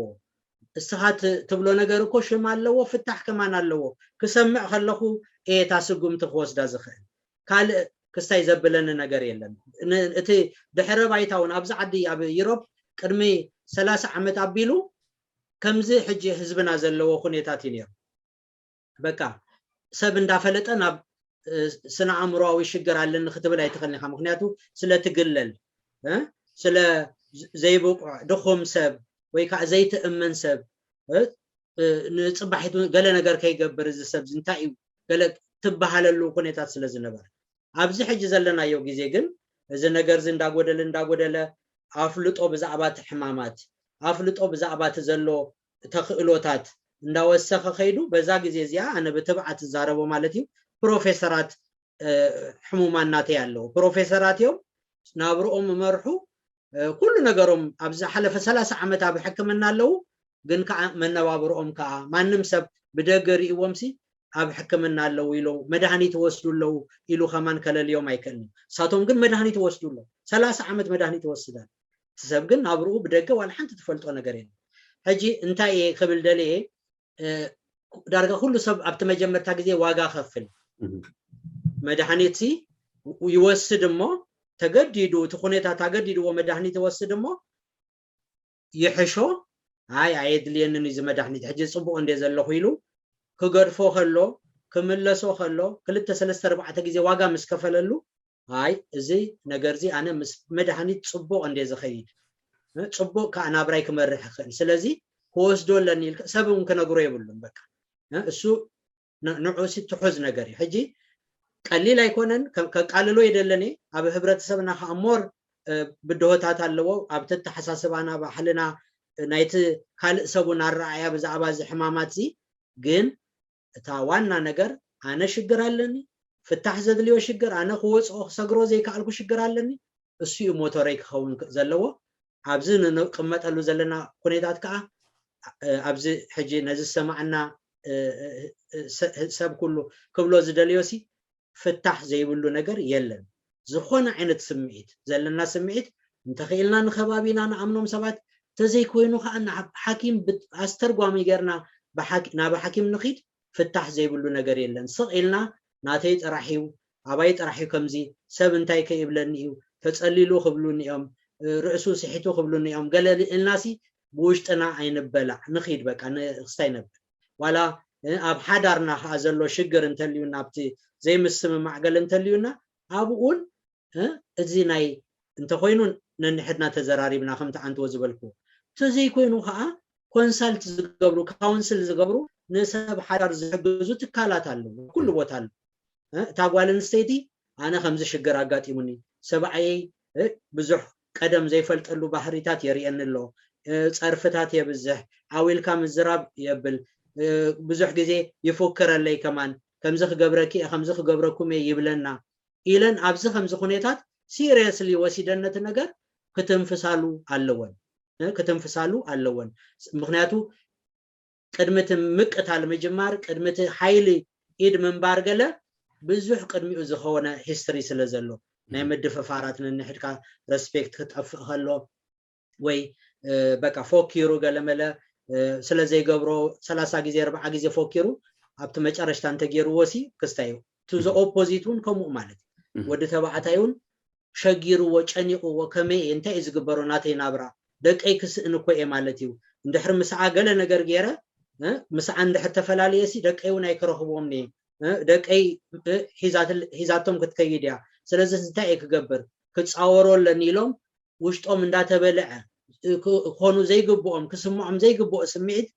እስኻ ትብሎ ነገር እኮ ሽም ኣለዎ፣ ፍታሕ ከማን ኣለዎ። ክሰምዕ ከለኹ እየ እታ ስጉምቲ ክወስዳ ዝኽእል። ካልእ ክስታይ ዘብለኒ ነገር የለን። እቲ ድሕረ ባይታ እውን ኣብዚ ዓዲ ኣብ ዩሮፕ ቅድሚ ሰላሳ ዓመት ኣቢሉ ከምዚ ሕጂ ህዝብና ዘለዎ ኩነታት እዩ ነይሩ። በቃ ሰብ እንዳፈለጠ ናብ ስነ ኣእምሮዊ ሽግር ኣለኒ ክትብል ኣይትኽእልን ኢኻ። ምክንያቱ ስለ ትግለል፣ ስለ ዘይብቁዕ ድኹም ሰብ ወይ ከዓ ዘይትእመን ሰብ፣ ንፅባሒቱ ገለ ነገር ከይገብር እዚ ሰብ እንታይ እዩ ገለ ትበሃለሉ ኩነታት ስለ ዝነበረ፣ ኣብዚ ሕጂ ዘለናዮ ግዜ ግን እዚ ነገር እዚ እንዳጎደለ እንዳጎደለ ኣፍልጦ ብዛዕባ እቲ ሕማማት ኣፍልጦ ብዛዕባ እቲ ዘሎ ተኽእሎታት እንዳወሰኸ ከይዱ በዛ ግዜ እዚኣ ኣነ ብትብዓት ዝዛረቦ ማለት እዩ ፕሮፌሰራት ሕሙማን ናተይ ኣለዉ። ፕሮፌሰራት እዮም ናብርኦም ይመርሑ፣ ኩሉ ነገሮም ኣብ ዝሓለፈ ሰላሳ ዓመት ኣብ ሕክምና ኣለዉ። ግን ከዓ መነባብርኦም ከዓ ማንም ሰብ ብደገ ርእዎም ሲ ኣብ ሕክምና ኣለዉ ኢሉ መድሃኒት ይወስዱ ኣለዉ ኢሉ ከማን ከለልዮም ኣይክእልን። ንሳቶም ግን መድሃኒት ይወስዱ ኣለዉ። ሰላሳ ዓመት መድሃኒት ይወስድ ኣሎ። እቲ ሰብ ግን ናብርኡ ብደገ ዋላ ሓንቲ ትፈልጦ ነገር የለን። ሕጂ እንታይ እየ ክብል ደልየ፣ ዳርጋ ኩሉ ሰብ ኣብቲ መጀመርታ ግዜ ዋጋ ከፍል። መድሃኒት ሲ ይወስድ እሞ ተገዲዱ እቲ ኩነታት ኣገዲድዎ መድሃኒት ይወስድ እሞ ይሕሾ፣ ኣይ ኣየድልየንን እዚ መድሃኒት ሕጂ ፅቡቅ እንደ ዘለኹ ኢሉ ክገድፎ ከሎ ክምለሶ ከሎ ክልተ ሰለስተ ኣርባዕተ ግዜ ዋጋ ምስ ከፈለሉ ኣይ እዚ ነገር እዚ ኣነ ምስ መድሃኒት ፅቡቅ እንደ ዝኸይድ ፅቡቅ ከዓ ናብራይ ክመርሕ ይኽእል ስለዚ ክወስዶ ኣለኒ ኢልካ ሰብ እውን ክነግሮ የብሉን። በቃ እሱ ንዑ ሲ ትሑዝ ነገር እዩ። ሕጂ ቀሊል ኣይኮነን፣ ከቃልሎ የደለኒ። ኣብ ህብረተሰብና ከዓ ሞር ብድሆታት ኣለዎ። ኣብቲ ኣተሓሳስባና፣ ባህልና፣ ናይቲ ካልእ ሰቡን ኣረኣያ ብዛዕባ እዚ ሕማማት እዚ ግን እታ ዋና ነገር ኣነ ሽግር ኣለኒ፣ ፍታሕ ዘድልዮ ሽግር፣ ኣነ ክወፅኦ ክሰግሮ ዘይከኣልኩ ሽግር ኣለኒ፣ እሱ እዩ ሞተረይ ክኸውን ዘለዎ። ኣብዚ ንቅመጠሉ ዘለና ኩነታት ከዓ ኣብዚ ሕጂ ነዚ ዝሰማዕና ሰብ ኩሉ ክብሎ ዝደልዮ ሲ ፍታሕ ዘይብሉ ነገር የለን። ዝኾነ ዓይነት ስምዒት ዘለና ስምዒት እንተኽኢልና ንኸባቢና ንኣምኖም ሰባት ተዘይኮይኑ ከዓ ናብ ሓኪም ኣስተርጓሚ ገርና ናበ ሓኪም ንኺድ ፍታሕ ዘይብሉ ነገር የለን። ስቕ ኢልና ናተይ ጥራሕ እዩ፣ ኣባይ ጥራሕ እዩ ከምዚ፣ ሰብ እንታይ ከይብለኒ እዩ፣ ተፀሊሉ ክብሉኒ እዮም፣ ርእሱ ስሒቱ ክብሉኒ እዮም፣ ገለ ኢልናሲ ብውሽጥና ኣይንበላዕ ንኺድ በቃ ንክስታይ ነብል። ዋላ ኣብ ሓዳርና ከዓ ዘሎ ሽግር እንተልዩና ኣብቲ ዘይምስምማዕ ገለ እንተልዩና ኣብኡን እዚ ናይ እንተኮይኑ ነንሕድና ተዘራሪብና ከምቲ ዓንትዎ ዝበልኩ እንተዘይኮይኑ ከዓ ኮንሳልት ዝገብሩ ካውንስል ዝገብሩ ንሰብ ሓዳር ዝሕግዙ ትካላት ኣለዉ ኩሉ ቦታ ኣለዉ። እታ ጓል ኣንስተይቲ ኣነ ከምዚ ሽግር ኣጋጢሙኒ ሰብኣየይ ብዙሕ ቀደም ዘይፈልጠሉ ባህሪታት የርእየኒ ኣሎ፣ ፀርፍታት የብዝሕ፣ ዓው ኢልካ ምዝራብ የብል፣ ብዙሕ ግዜ ይፎክረለይ ከማን ከምዚ ክገብረኪ እየ ከምዚ ክገብረኩም እየ ይብለና ኢለን ኣብዚ ከምዚ ኩነታት ሲሪየስሊ ወሲደን ነቲ ነገር ክትንፍሳሉ ኣለወን ክትንፍሳሉ ኣለወን። ምክንያቱ ቅድሚ እቲ ምቅታል ምጅማር ቅድሚ እቲ ሓይሊ ኢድ ምንባር ገለ ብዙሕ ቅድሚኡ ዝኸወነ ሂስትሪ ስለ ዘሎ ናይ ምድፍፋራት ነንሕድካ ረስፔክት ክጠፍእ ከሎ ወይ በቃ ፎኪሩ ገለመለ ስለ ዘይገብሮ ሰላሳ ግዜ ኣርባዓ ግዜ ፎኪሩ ኣብቲ መጨረሽታ እንተገይርዎ ሲ ክስታይ እዩ። ቱ ዘ ኦፖዚት እውን ከምኡ ማለት እዩ። ወዲ ተባዕታይ እውን ሸጊርዎ ጨኒቕዎ ከመይ እየ እንታይ እዩ ዝግበሮ ናተይ ናብራ ደቀይ ክስእን እኮ እየ ማለት እዩ። እንድሕር ምስዓ ገለ ነገር ገይረ ምስዓ እንድሕር ተፈላለየ ሲ ደቀይ እውን ኣይክረኽቦም እየ ደቀይ ሒዛቶም ክትከይድ እያ። ስለዚ እንታይ እየ ክገብር ክፃወሮ ኣለኒ ኢሎም ውሽጦም እንዳተበልዐ ክኾኑ ዘይግብኦም ክስምዖም ዘይግብኦ ስምዒት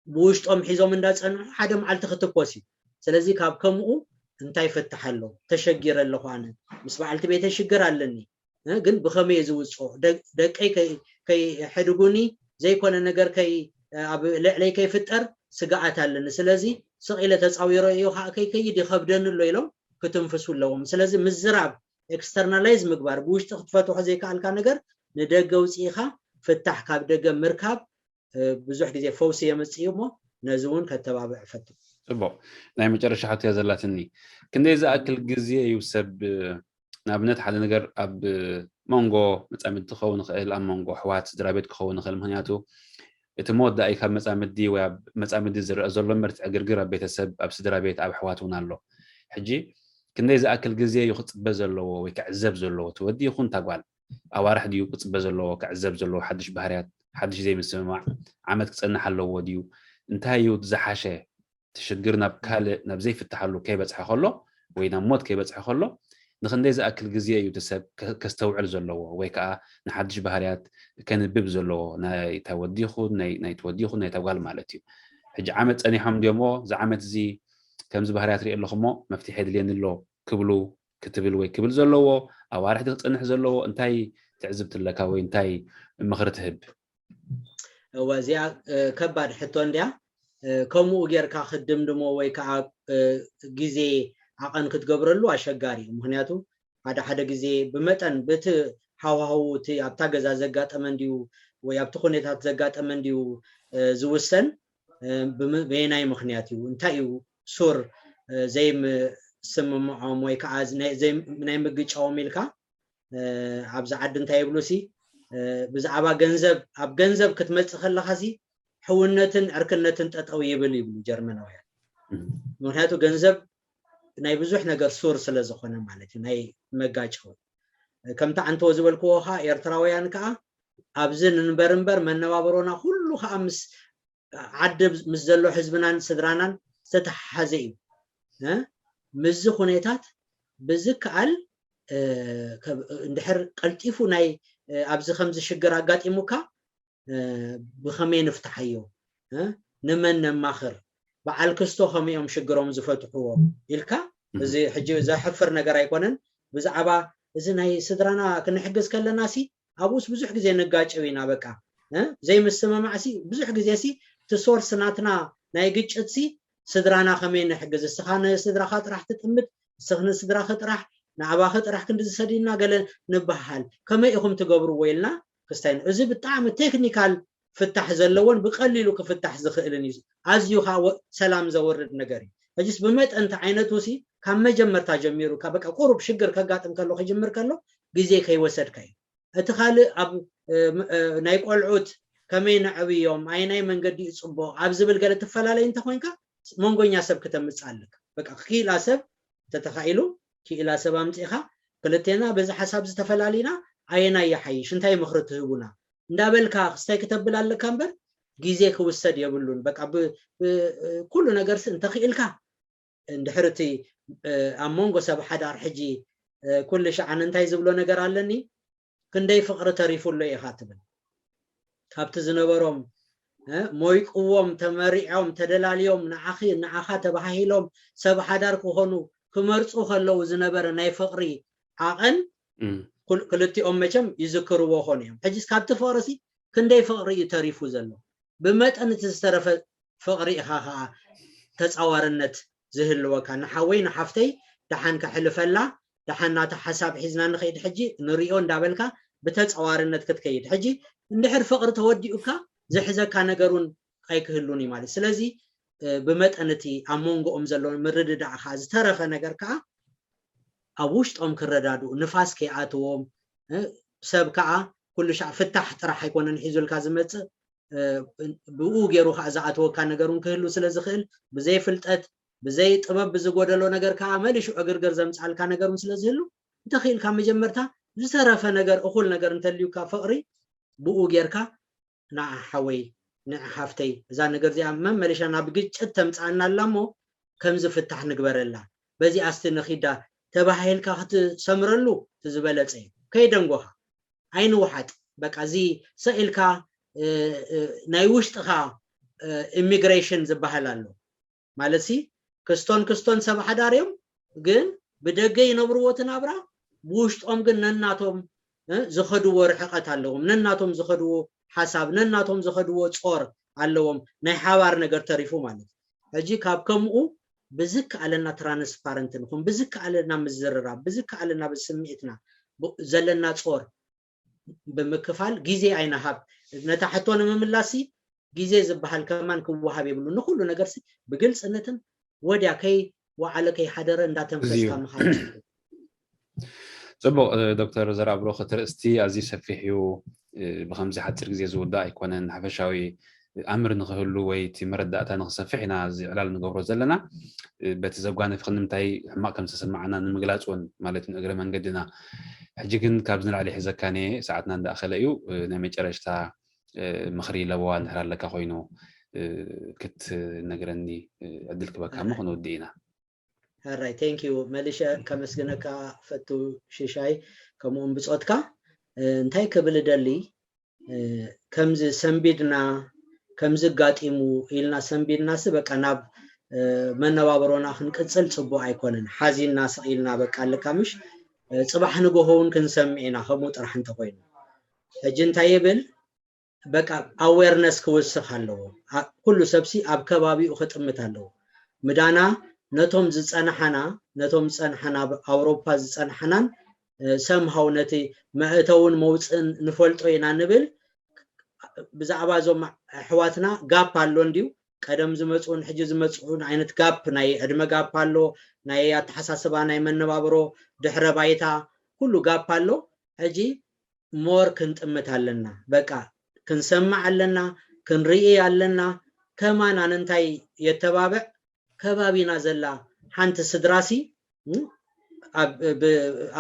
ብውሽጦም ሒዞም እንዳፀንሑ ሓደ መዓልቲ ክትኮስ እዩ። ስለዚ ካብ ከምኡ እንታይ ፍታሕ ኣሎ? ተሸጊረ ኣለኹ ኣነ ምስ በዓልቲ ቤተይ ሽግር ኣለኒ ግን ብኸመይ ዝውፅኦ ደቀይ ከይሕድጉኒ ዘይኮነ ነገር ኣብ ልዕለይ ከይፍጠር ስግኣት ኣለኒ። ስለዚ ስቕ ኢለ ተፃዊረዮ ከዓ ከይከይድ ይኸብደኒ ኣሎ ኢሎም ክትንፍሱ ኣለዎም። ስለዚ ምዝራብ ኤክስተርናላይዝ ምግባር ብውሽጢ ክትፈትሖ ዘይከኣልካ ነገር ንደገ ውፅኢኻ ፍታሕ ካብ ደገ ምርካብ ብዙሕ ግዜ ፈውሲ የምፅእ እዩ እሞ ነዚ እውን ከተባብዕ እፈቱ። ፅቡቅ ናይ መጨረሻ ሕቶ እያ ዘላትኒ ክንደይ ዝኣክል ግዜ እዩ ሰብ ንኣብነት ሓደ ነገር ኣብ መንጎ መፃምድቲ ክኸውን ይኽእል ኣብ መንጎ ኣሕዋት ስድራ ቤት ክኸውን ይኽእል ምክንያቱ እቲ ሞት ዳኣ ካብ መፃምዲ ወይ ኣብ መፃምዲ ዝረአ ዘሎ ምርት ዕግርግር ኣብ ቤተሰብ ኣብ ስድራ ቤት ኣብ ኣሕዋት እውን ኣሎ ሕጂ ክንደይ ዝኣክል ግዜ እዩ ክፅበ ዘለዎ ወይ ክዕዘብ ዘለዎ፣ እቲ ወዲ ይኹን እታ ጓል? ኣዋርሕ ድዩ ክፅበ ዘለዎ፣ ክዕዘብ ዘለዎ ሓድሽ ባህርያት፣ ሓድሽ ዘይምስምማዕ? ዓመት ክፀንሕ ኣለዎ ድዩ? እንታይ እዩ ዝሓሸ? እቲ ሽግር ናብ ካልእ፣ ናብ ዘይፍትሓሉ ከይበፅሐ ከሎ ወይ ናብ ሞት ከይበፅሐ ከሎ ንክንደይ ዝኣክል ግዜ እዩ እቲ ሰብ ከ- ከስተውዕል ዘለዎ ወይ ከዓ ንሓድሽ ባህርያት ከንብብ ዘለዎ? ናይ እታ ወዲ ይኹን ናይ- ናይቲ ወዲ ይኹን ናይታ ጓል ማለት እዩ። ሕጂ ዓመት ፀኒሖም ድዮሞ እዚ ዓመት እዚ ከምዚ ባህርያት ርኢ ኣለኹሞ መፍትሒ የድልየኒ ኣሎ ክብሉ ክትብል ወይ ክብል ዘለዎ? ኣዋርሕ ክፀንሕ ዘለዎ? እንታይ ትዕዝብቲ ኣለካ ወይ እንታይ ምኽሪ ትህብ? እወ እዚኣ እ፣ ከባድ ሕቶ እንድያ። እ፣ ከምኡ ጌርካ ክትድምድሞ ወይ ከዓ እ፣ ግዜ ዓቐን ክትገብረሉ ኣሸጋሪ እዩ። ምክንያቱ ሓደ ሓደ ግዜ ብመጠን በቲ ሃዋህው እቲ ኣብታ ገዛ ዘጋጠመ እንድዩ ወይ ኣብቲ ኩነታት ዘጋጠመ እንድዩ እ፣ ዝውሰን። እ፣ ብም- በየናይ ምክንያት እዩ፣ እንታይ እዩ ሱር እ፣ ዘይምስምምዖም ወይ ከዓ ናይ- ዘይ- ናይ ምግጫዎም ኢልካ እ፣ ኣብዚ ዓዲ እንታይ ይብሉ ሲ እ፣ ብዛዕባ ገንዘብ፣ ኣብ ገንዘብ ክትመፅእ ከለካ ሲ ሕውነትን ዕርክነትን ጠጠው ይብል ይብሉ ጀርመናውያን። ምክንያቱ ገንዘብ ናይ ብዙሕ ነገር ሱር ስለ ዝኾነ ማለት እዩ፣ ናይ መጋጨዊ። ከምታ ዓንተዎ ዝበልክዎ ከዓ ኤርትራውያን ከዓ ኣብዚ ንንበር እምበር መነባብሮና ኩሉ ከዓ ምስ ዓዲ ምስ ዘሎ ህዝብናን ስድራናን ዝተተሓሓዘ እዩ። እ? ምስዚ ኩነታት ብዝከኣል እ፣ ከብ- እንድሕር ቀልጢፉ ናይ እ፣ ኣብዚ ከምዚ ሽግር ኣጋጢሙካ እ፣ ብኸመይ ንፍትሓዮ እ፣ ንመን ነማኽር፣ በዓል ክስቶ ከመይ እዮም ሽግሮም ዝፈትሕዎ ኢልካ እዚ ሕጂ ዘሕፍር ነገር ኣይኮነን። ብዛዕባ እዚ ናይ ስድራና ክንሕግዝ ከለና ሲ ኣብኡስ ብዙሕ ግዜ ንጋጨው ኢና። በቃ እ፣ ዘይምስምማዕ ሲ ብዙሕ ግዜ ሲ እቲ ሶርስ ናትና ናይ ግጭት ሲ ስድራና ከመይ ንሕግዝ፣ እስኻ ንስድራኻ ጥራሕ ትጥምት፣ እስኽ ንስድራኺ ጥራሕ፣ ንኣባኺ ጥራሕ ክንዲ ዝሰዲና ገለ ንበሃል፣ ከመይ ኢኹም ትገብርዎ ኢልና ክስታይ። እዚ ብጣዕሚ ቴክኒካል ፍታሕ ዘለዎን ብቀሊሉ ክፍታሕ ዝኽእልን እዩ። ኣዝዩ ከዓ ወ- ሰላም ዘውርድ ነገር እዩ። ሕጅስ ብመጠን እቲ ዓይነቱ ሲ ካብ መጀመርታ ጀሚሩ ካብ በቃ ቁሩብ ሽግር ከጋጥም ከሎ ክጅምር ከሎ ግዜ ከይወሰድካ እዩ። እቲ ካልእ ኣብ እ፣ ም- እ፣ ናይ ቆልዑት ከመይ ነዕብዮም፣ ኣየናይ መንገዲ እዩ ፅቡቕ ኣብ ዝብል ገለ ትፈላለይ እንተኮይንካ መንጎኛ ሰብ ክተምፅእ ኣለካ። በቃ ክኢላ ሰብ እንተተኻኢሉ ክኢላ ሰብ ኣምፂእኻ ክልቴና በዚ ሓሳብ ዝተፈላለይና ኣየናይ ይሓይሽ እንታይ ምኽሪ ትህቡና እንዳበልካ ክስታይ ክተብል ኣለካ እምበር ግዜ ክውሰድ የብሉን። በቃ ብ- ብ- ኩሉ ነገርሲ እንተኽኢልካ እንድሕር እቲ እ፣ ኣብ መንጎ ሰብ ሓዳር ሕጂ እ፣ ኩሉ ሸዓን እንታይ ዝብሎ ነገር ኣለኒ ክንደይ ፍቕሪ ተሪፉ ኣሎ ኢኻ ትብል ካብቲ ዝነበሮም እ፣ ሞይቅዎም ተመሪዖም ተደላልዮም ንዓኺ ንዓኻ ተባሃሂሎም ሰብ ሓዳር ክኾኑ ክመርፁ ከለዉ ዝነበረ ናይ ፍቕሪ ዓቐን እም፣ ኩል- ክልቲኦም መቸም ይዝክርዎ ኾኑ እዮም። ሕጂስ ካብቲ ፍቕሪ ሲ ክንደይ ፍቕሪ እዩ ተሪፉ ዘሎ? ብመጠን እቲ ዝተረፈ ፍቕሪ ኢኻ ከዓ ተፃዋርነት ዝህልወካ። ንሓወይ ንሓፍተይ ደሓን ከሕልፈላ ደሓን ናታ ሓሳብ ሒዝና ንኸይድ ሕጂ ንሪኦ እንዳበልካ ብተፃዋርነት ክትከይድ። ሕጂ እንድሕር ፍቕሪ ተወዲኡካ ዝሕዘካ ነገር እውን ኣይክህሉን እዩ ማለት። ስለዚ እ፣ ብመጠን እቲ ኣብ መንጎኦም ዘሎ ምርድዳእ ከዓ ዝተረፈ ነገር ከዓ ኣብ ውሽጦም ክረዳድኡ ንፋስ ከይኣትዎም እ፣ ሰብ ከዓ ኩሉ ሻዕ ፍታሕ ጥራሕ ኣይኮነን ሒዙልካ ዝመፅእ እ፣ ብኡ ገይሩ ከዓ ዝኣተወካ ነገር እውን ክህሉ ስለ ዝኽእል ብዘይ ፍልጠት ብዘይ ጥበብ ብዝጎደሎ ነገር ከዓ መሊሹ ዕግርግር ዘምፅኣልካ ነገር እውን ስለ ዝህሉ እንተኽኢልካ መጀመርታ ዝተረፈ ነገር እኹል ነገር እንተልዩካ ፍቕሪ ብኡ ጌርካ ንዓ ሓወይ ንዓ ሓፍተይ እዛ ነገር እዚኣ መመሊሻ ናብ ግጭት ተምፅኣና ኣላ እሞ ከምዚ ፍታሕ ንግበረላ በዚኣ እስቲ ንኺዳ ተባሂልካ ክትሰምረሉ እቲ ዝበለፀ እዩ። ከይደንጎኻ ኣይንውሓጥ። በቃ እዚ ሰኢልካ እ፣ እ፣ ናይ ውሽጥኻ ኢሚግሬሽን ዝበሃል ኣሎ ማለት ሲ ክስቶን ክስቶን ሰብ ሓዳር እዮም ግን ብደገ ይነብርዎ እቲ ናብራ ብውሽጦም ግን ነናቶም እ፣ ዝኸድዎ ርሕቀት ኣለዎም ነናቶም ዝኸድዎ ሓሳብ ነናቶም ዝኸድዎ ጾር ኣለዎም ናይ ሓባር ነገር ተሪፉ ማለት እዩ። ሕጂ ካብ ከምኡ ብዝከኣለና ትራንስፓረንት ንኹን ብዝከኣለና ምዝርራብ ብዝከኣለና ብስምዒትና ብ- ዘለና ጾር ብምክፋል ግዜ ኣይንሃብ። ነታ ሕቶ ንምምላስ ሲ ግዜ ዝበሃል ከማን ክወሃብ የብሉ። ንኩሉ ነገር ሲ ብግልፅነትን ወዲያ ከይ ወዓለ ከይ ሓደረ እንዳተንፈስካ እዩ። ምኻድ። ፅቡቅ እ፣ ዶክተር ዘርኣብሩኽ እቲ ርእስቲ ኣዝዩ ሰፊሕ እዩ። እ፣ ብከምዚ ሓፂር ግዜ ዝውዳእ ኣይኮነን። ሓፈሻዊ ኣምር ንክህሉ ወይ እቲ መረዳእታ ንክሰፍሕ ኢና እዚ ዕላል ንገብሮ ዘለና። በቲ ዘጓነፍኽኒ እንታይ ሕማቕ ከም ዝተሰማዓና ንምግላፅ እውን ማለት ንእግረ መንገድና። ሕጂ ግን ካብዚ ንላዕሊ ሒዘካኒ ሰዓትና እንዳኣኸለ እዩ። ናይ መጨረሽታ ምኽሪ ለበዋ እንድሕር ኣለካ ኮይኑ ክትነግረኒ ዕድል ክበካ እሞ ክንውድእ ኢና። ሕራይ thank you መሊሸ ከመስግነካ ፈቱ ሽሻይ ከምኡውን ብፆትካ። እንታይ ክብል ደሊ ከምዚ ሰንቢድና ከምዚ ኣጋጢሙ ኢልና ሰንቢድናሲ በቃ ናብ መነባብሮና ክንቅፅል ፅቡቅ ኣይኮነን። ሓዚንና ስቕ ኢልና በቃ ኣለካ ምሽ ፅባሕ ንግሆ እውን ክንሰምዕ ኢና ከምኡ ጥራሕ እንተኮይኑ። ሕጂ እንታይ ይብል በቃ awareness ክውስኽ ኣለዎ። ኩሉ ሰብሲ ኣብ ከባቢኡ ክጥምት ኣለዎ። ምዳና ነቶም ዝፀናሓና ነቶም ዝፀናሓና ኣብ ኣውሮፓ ዝፀናሓናን ሰምሃው ነቲ መእተውን መውፅእን ንፈልጦ ኢና ንብል። ብዛዕባ እዞም ኣሕዋትና ጋፕ ኣሎ እንድዩ። ቀደም ዝመፅኡን ሕጂ ዝመፅኡን ዓይነት ጋፕ ናይ ዕድመ ጋፕ ኣሎ፣ ናይ ኣተሓሳስባ ናይ መነባብሮ ድሕረ ባይታ ኩሉ ጋፕ ኣሎ። ሕጂ more ክንጥምት ኣለና። በቃ ክንሰምዕ ኣለና፣ ክንርኢ ኣለና። ከማን ኣነ እንታይ የተባብዕ ከባቢና ዘላ ሓንቲ ስድራሲ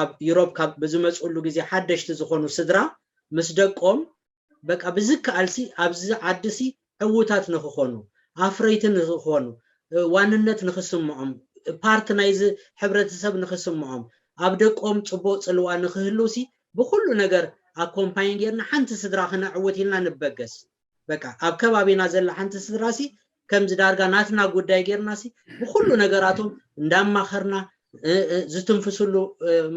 ኣብ ዩሮፕ ካብ ብዝመፅእሉ ግዜ ሓደሽቲ ዝኾኑ ስድራ ምስ ደቆም በቃ ብዝከኣልሲ ኣብዚ ዓድሲ ዕዉታት ንክኾኑ ኣፍረይቲ ንክኾኑ ዋንነት ንክስምዖም ፓርት ናይዚ ሕብረተሰብ ንክስምዖም ኣብ ደቆም ፅቡቅ ፅልዋ ንክህልውሲ ብኩሉ ነገር ኣኮምፓይን ጌርና ሓንቲ ስድራ ክነዕውት ኢልና ንበገስ። በቃ ኣብ ከባቢና ዘላ ሓንቲ ስድራሲ ከምዚ ዳርጋ ናትና ጉዳይ ጌርናሲ ብኩሉ ነገራቶም እንዳማኸርና ዝትንፍስሉ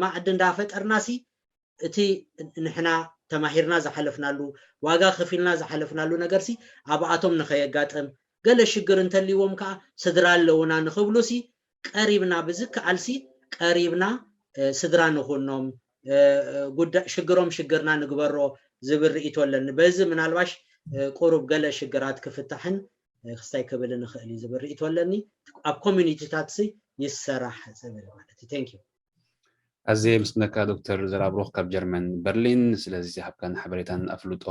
ማዕዲ እንዳፈጠርናሲ እቲ ንሕና ተማሂርና ዝሓለፍናሉ ዋጋ ከፊልና ዝሓለፍናሉ ነገርሲ ኣብኣቶም ንኸየጋጥም ገለ ሽግር እንተልይዎም ከዓ ስድራ ኣለውና ንኽብሉሲ ቀሪብና ብዝከኣልሲ ቀሪብና ስድራ ንኹኖም ሽግሮም ሽግርና ንግበሮ ዝብል ርእይቶ ኣለኒ። በዚ ምናልባሽ ቁሩብ ገለ ሽግራት ክፍታሕን ክስታይ ክብል ንኽእል እዩ ዝብል ርእይቶ ኣለኒ። ኣብ ኮሚኒቲታት ሲ ይሰራሕ ዝብል ማለት እዩ። Thank you። ኣዝየ ምስግነካ ዶክተር ዘራብሩኽ ካብ ጀርመን በርሊን ስለዚ ዝሃብካን ሓበሬታን ኣፍልጦ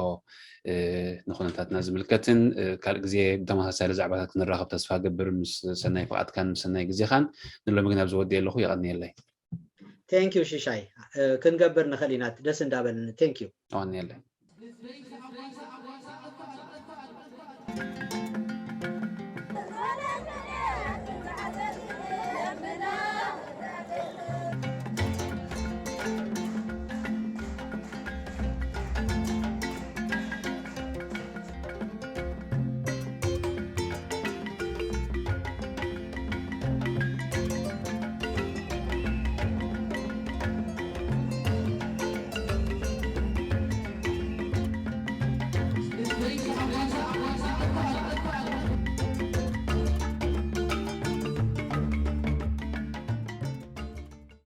ንኩነታትና ዝምልከትን ካልእ ግዜ ብተመሳሳሊ ዛዕባታት ክንራኸብ ተስፋ ገብር ምስ ሰናይ ፍቓድካን ምስ ሰናይ ግዜኻን። ንሎሚ ግን ኣብዚ ወዲእ ኣለኹ። የቐንየለይ። Thank you ሽሻይ ክንገብር ንኽእል ኢና ደስ እንዳበለኒ። Thank you። የቐንየለይ።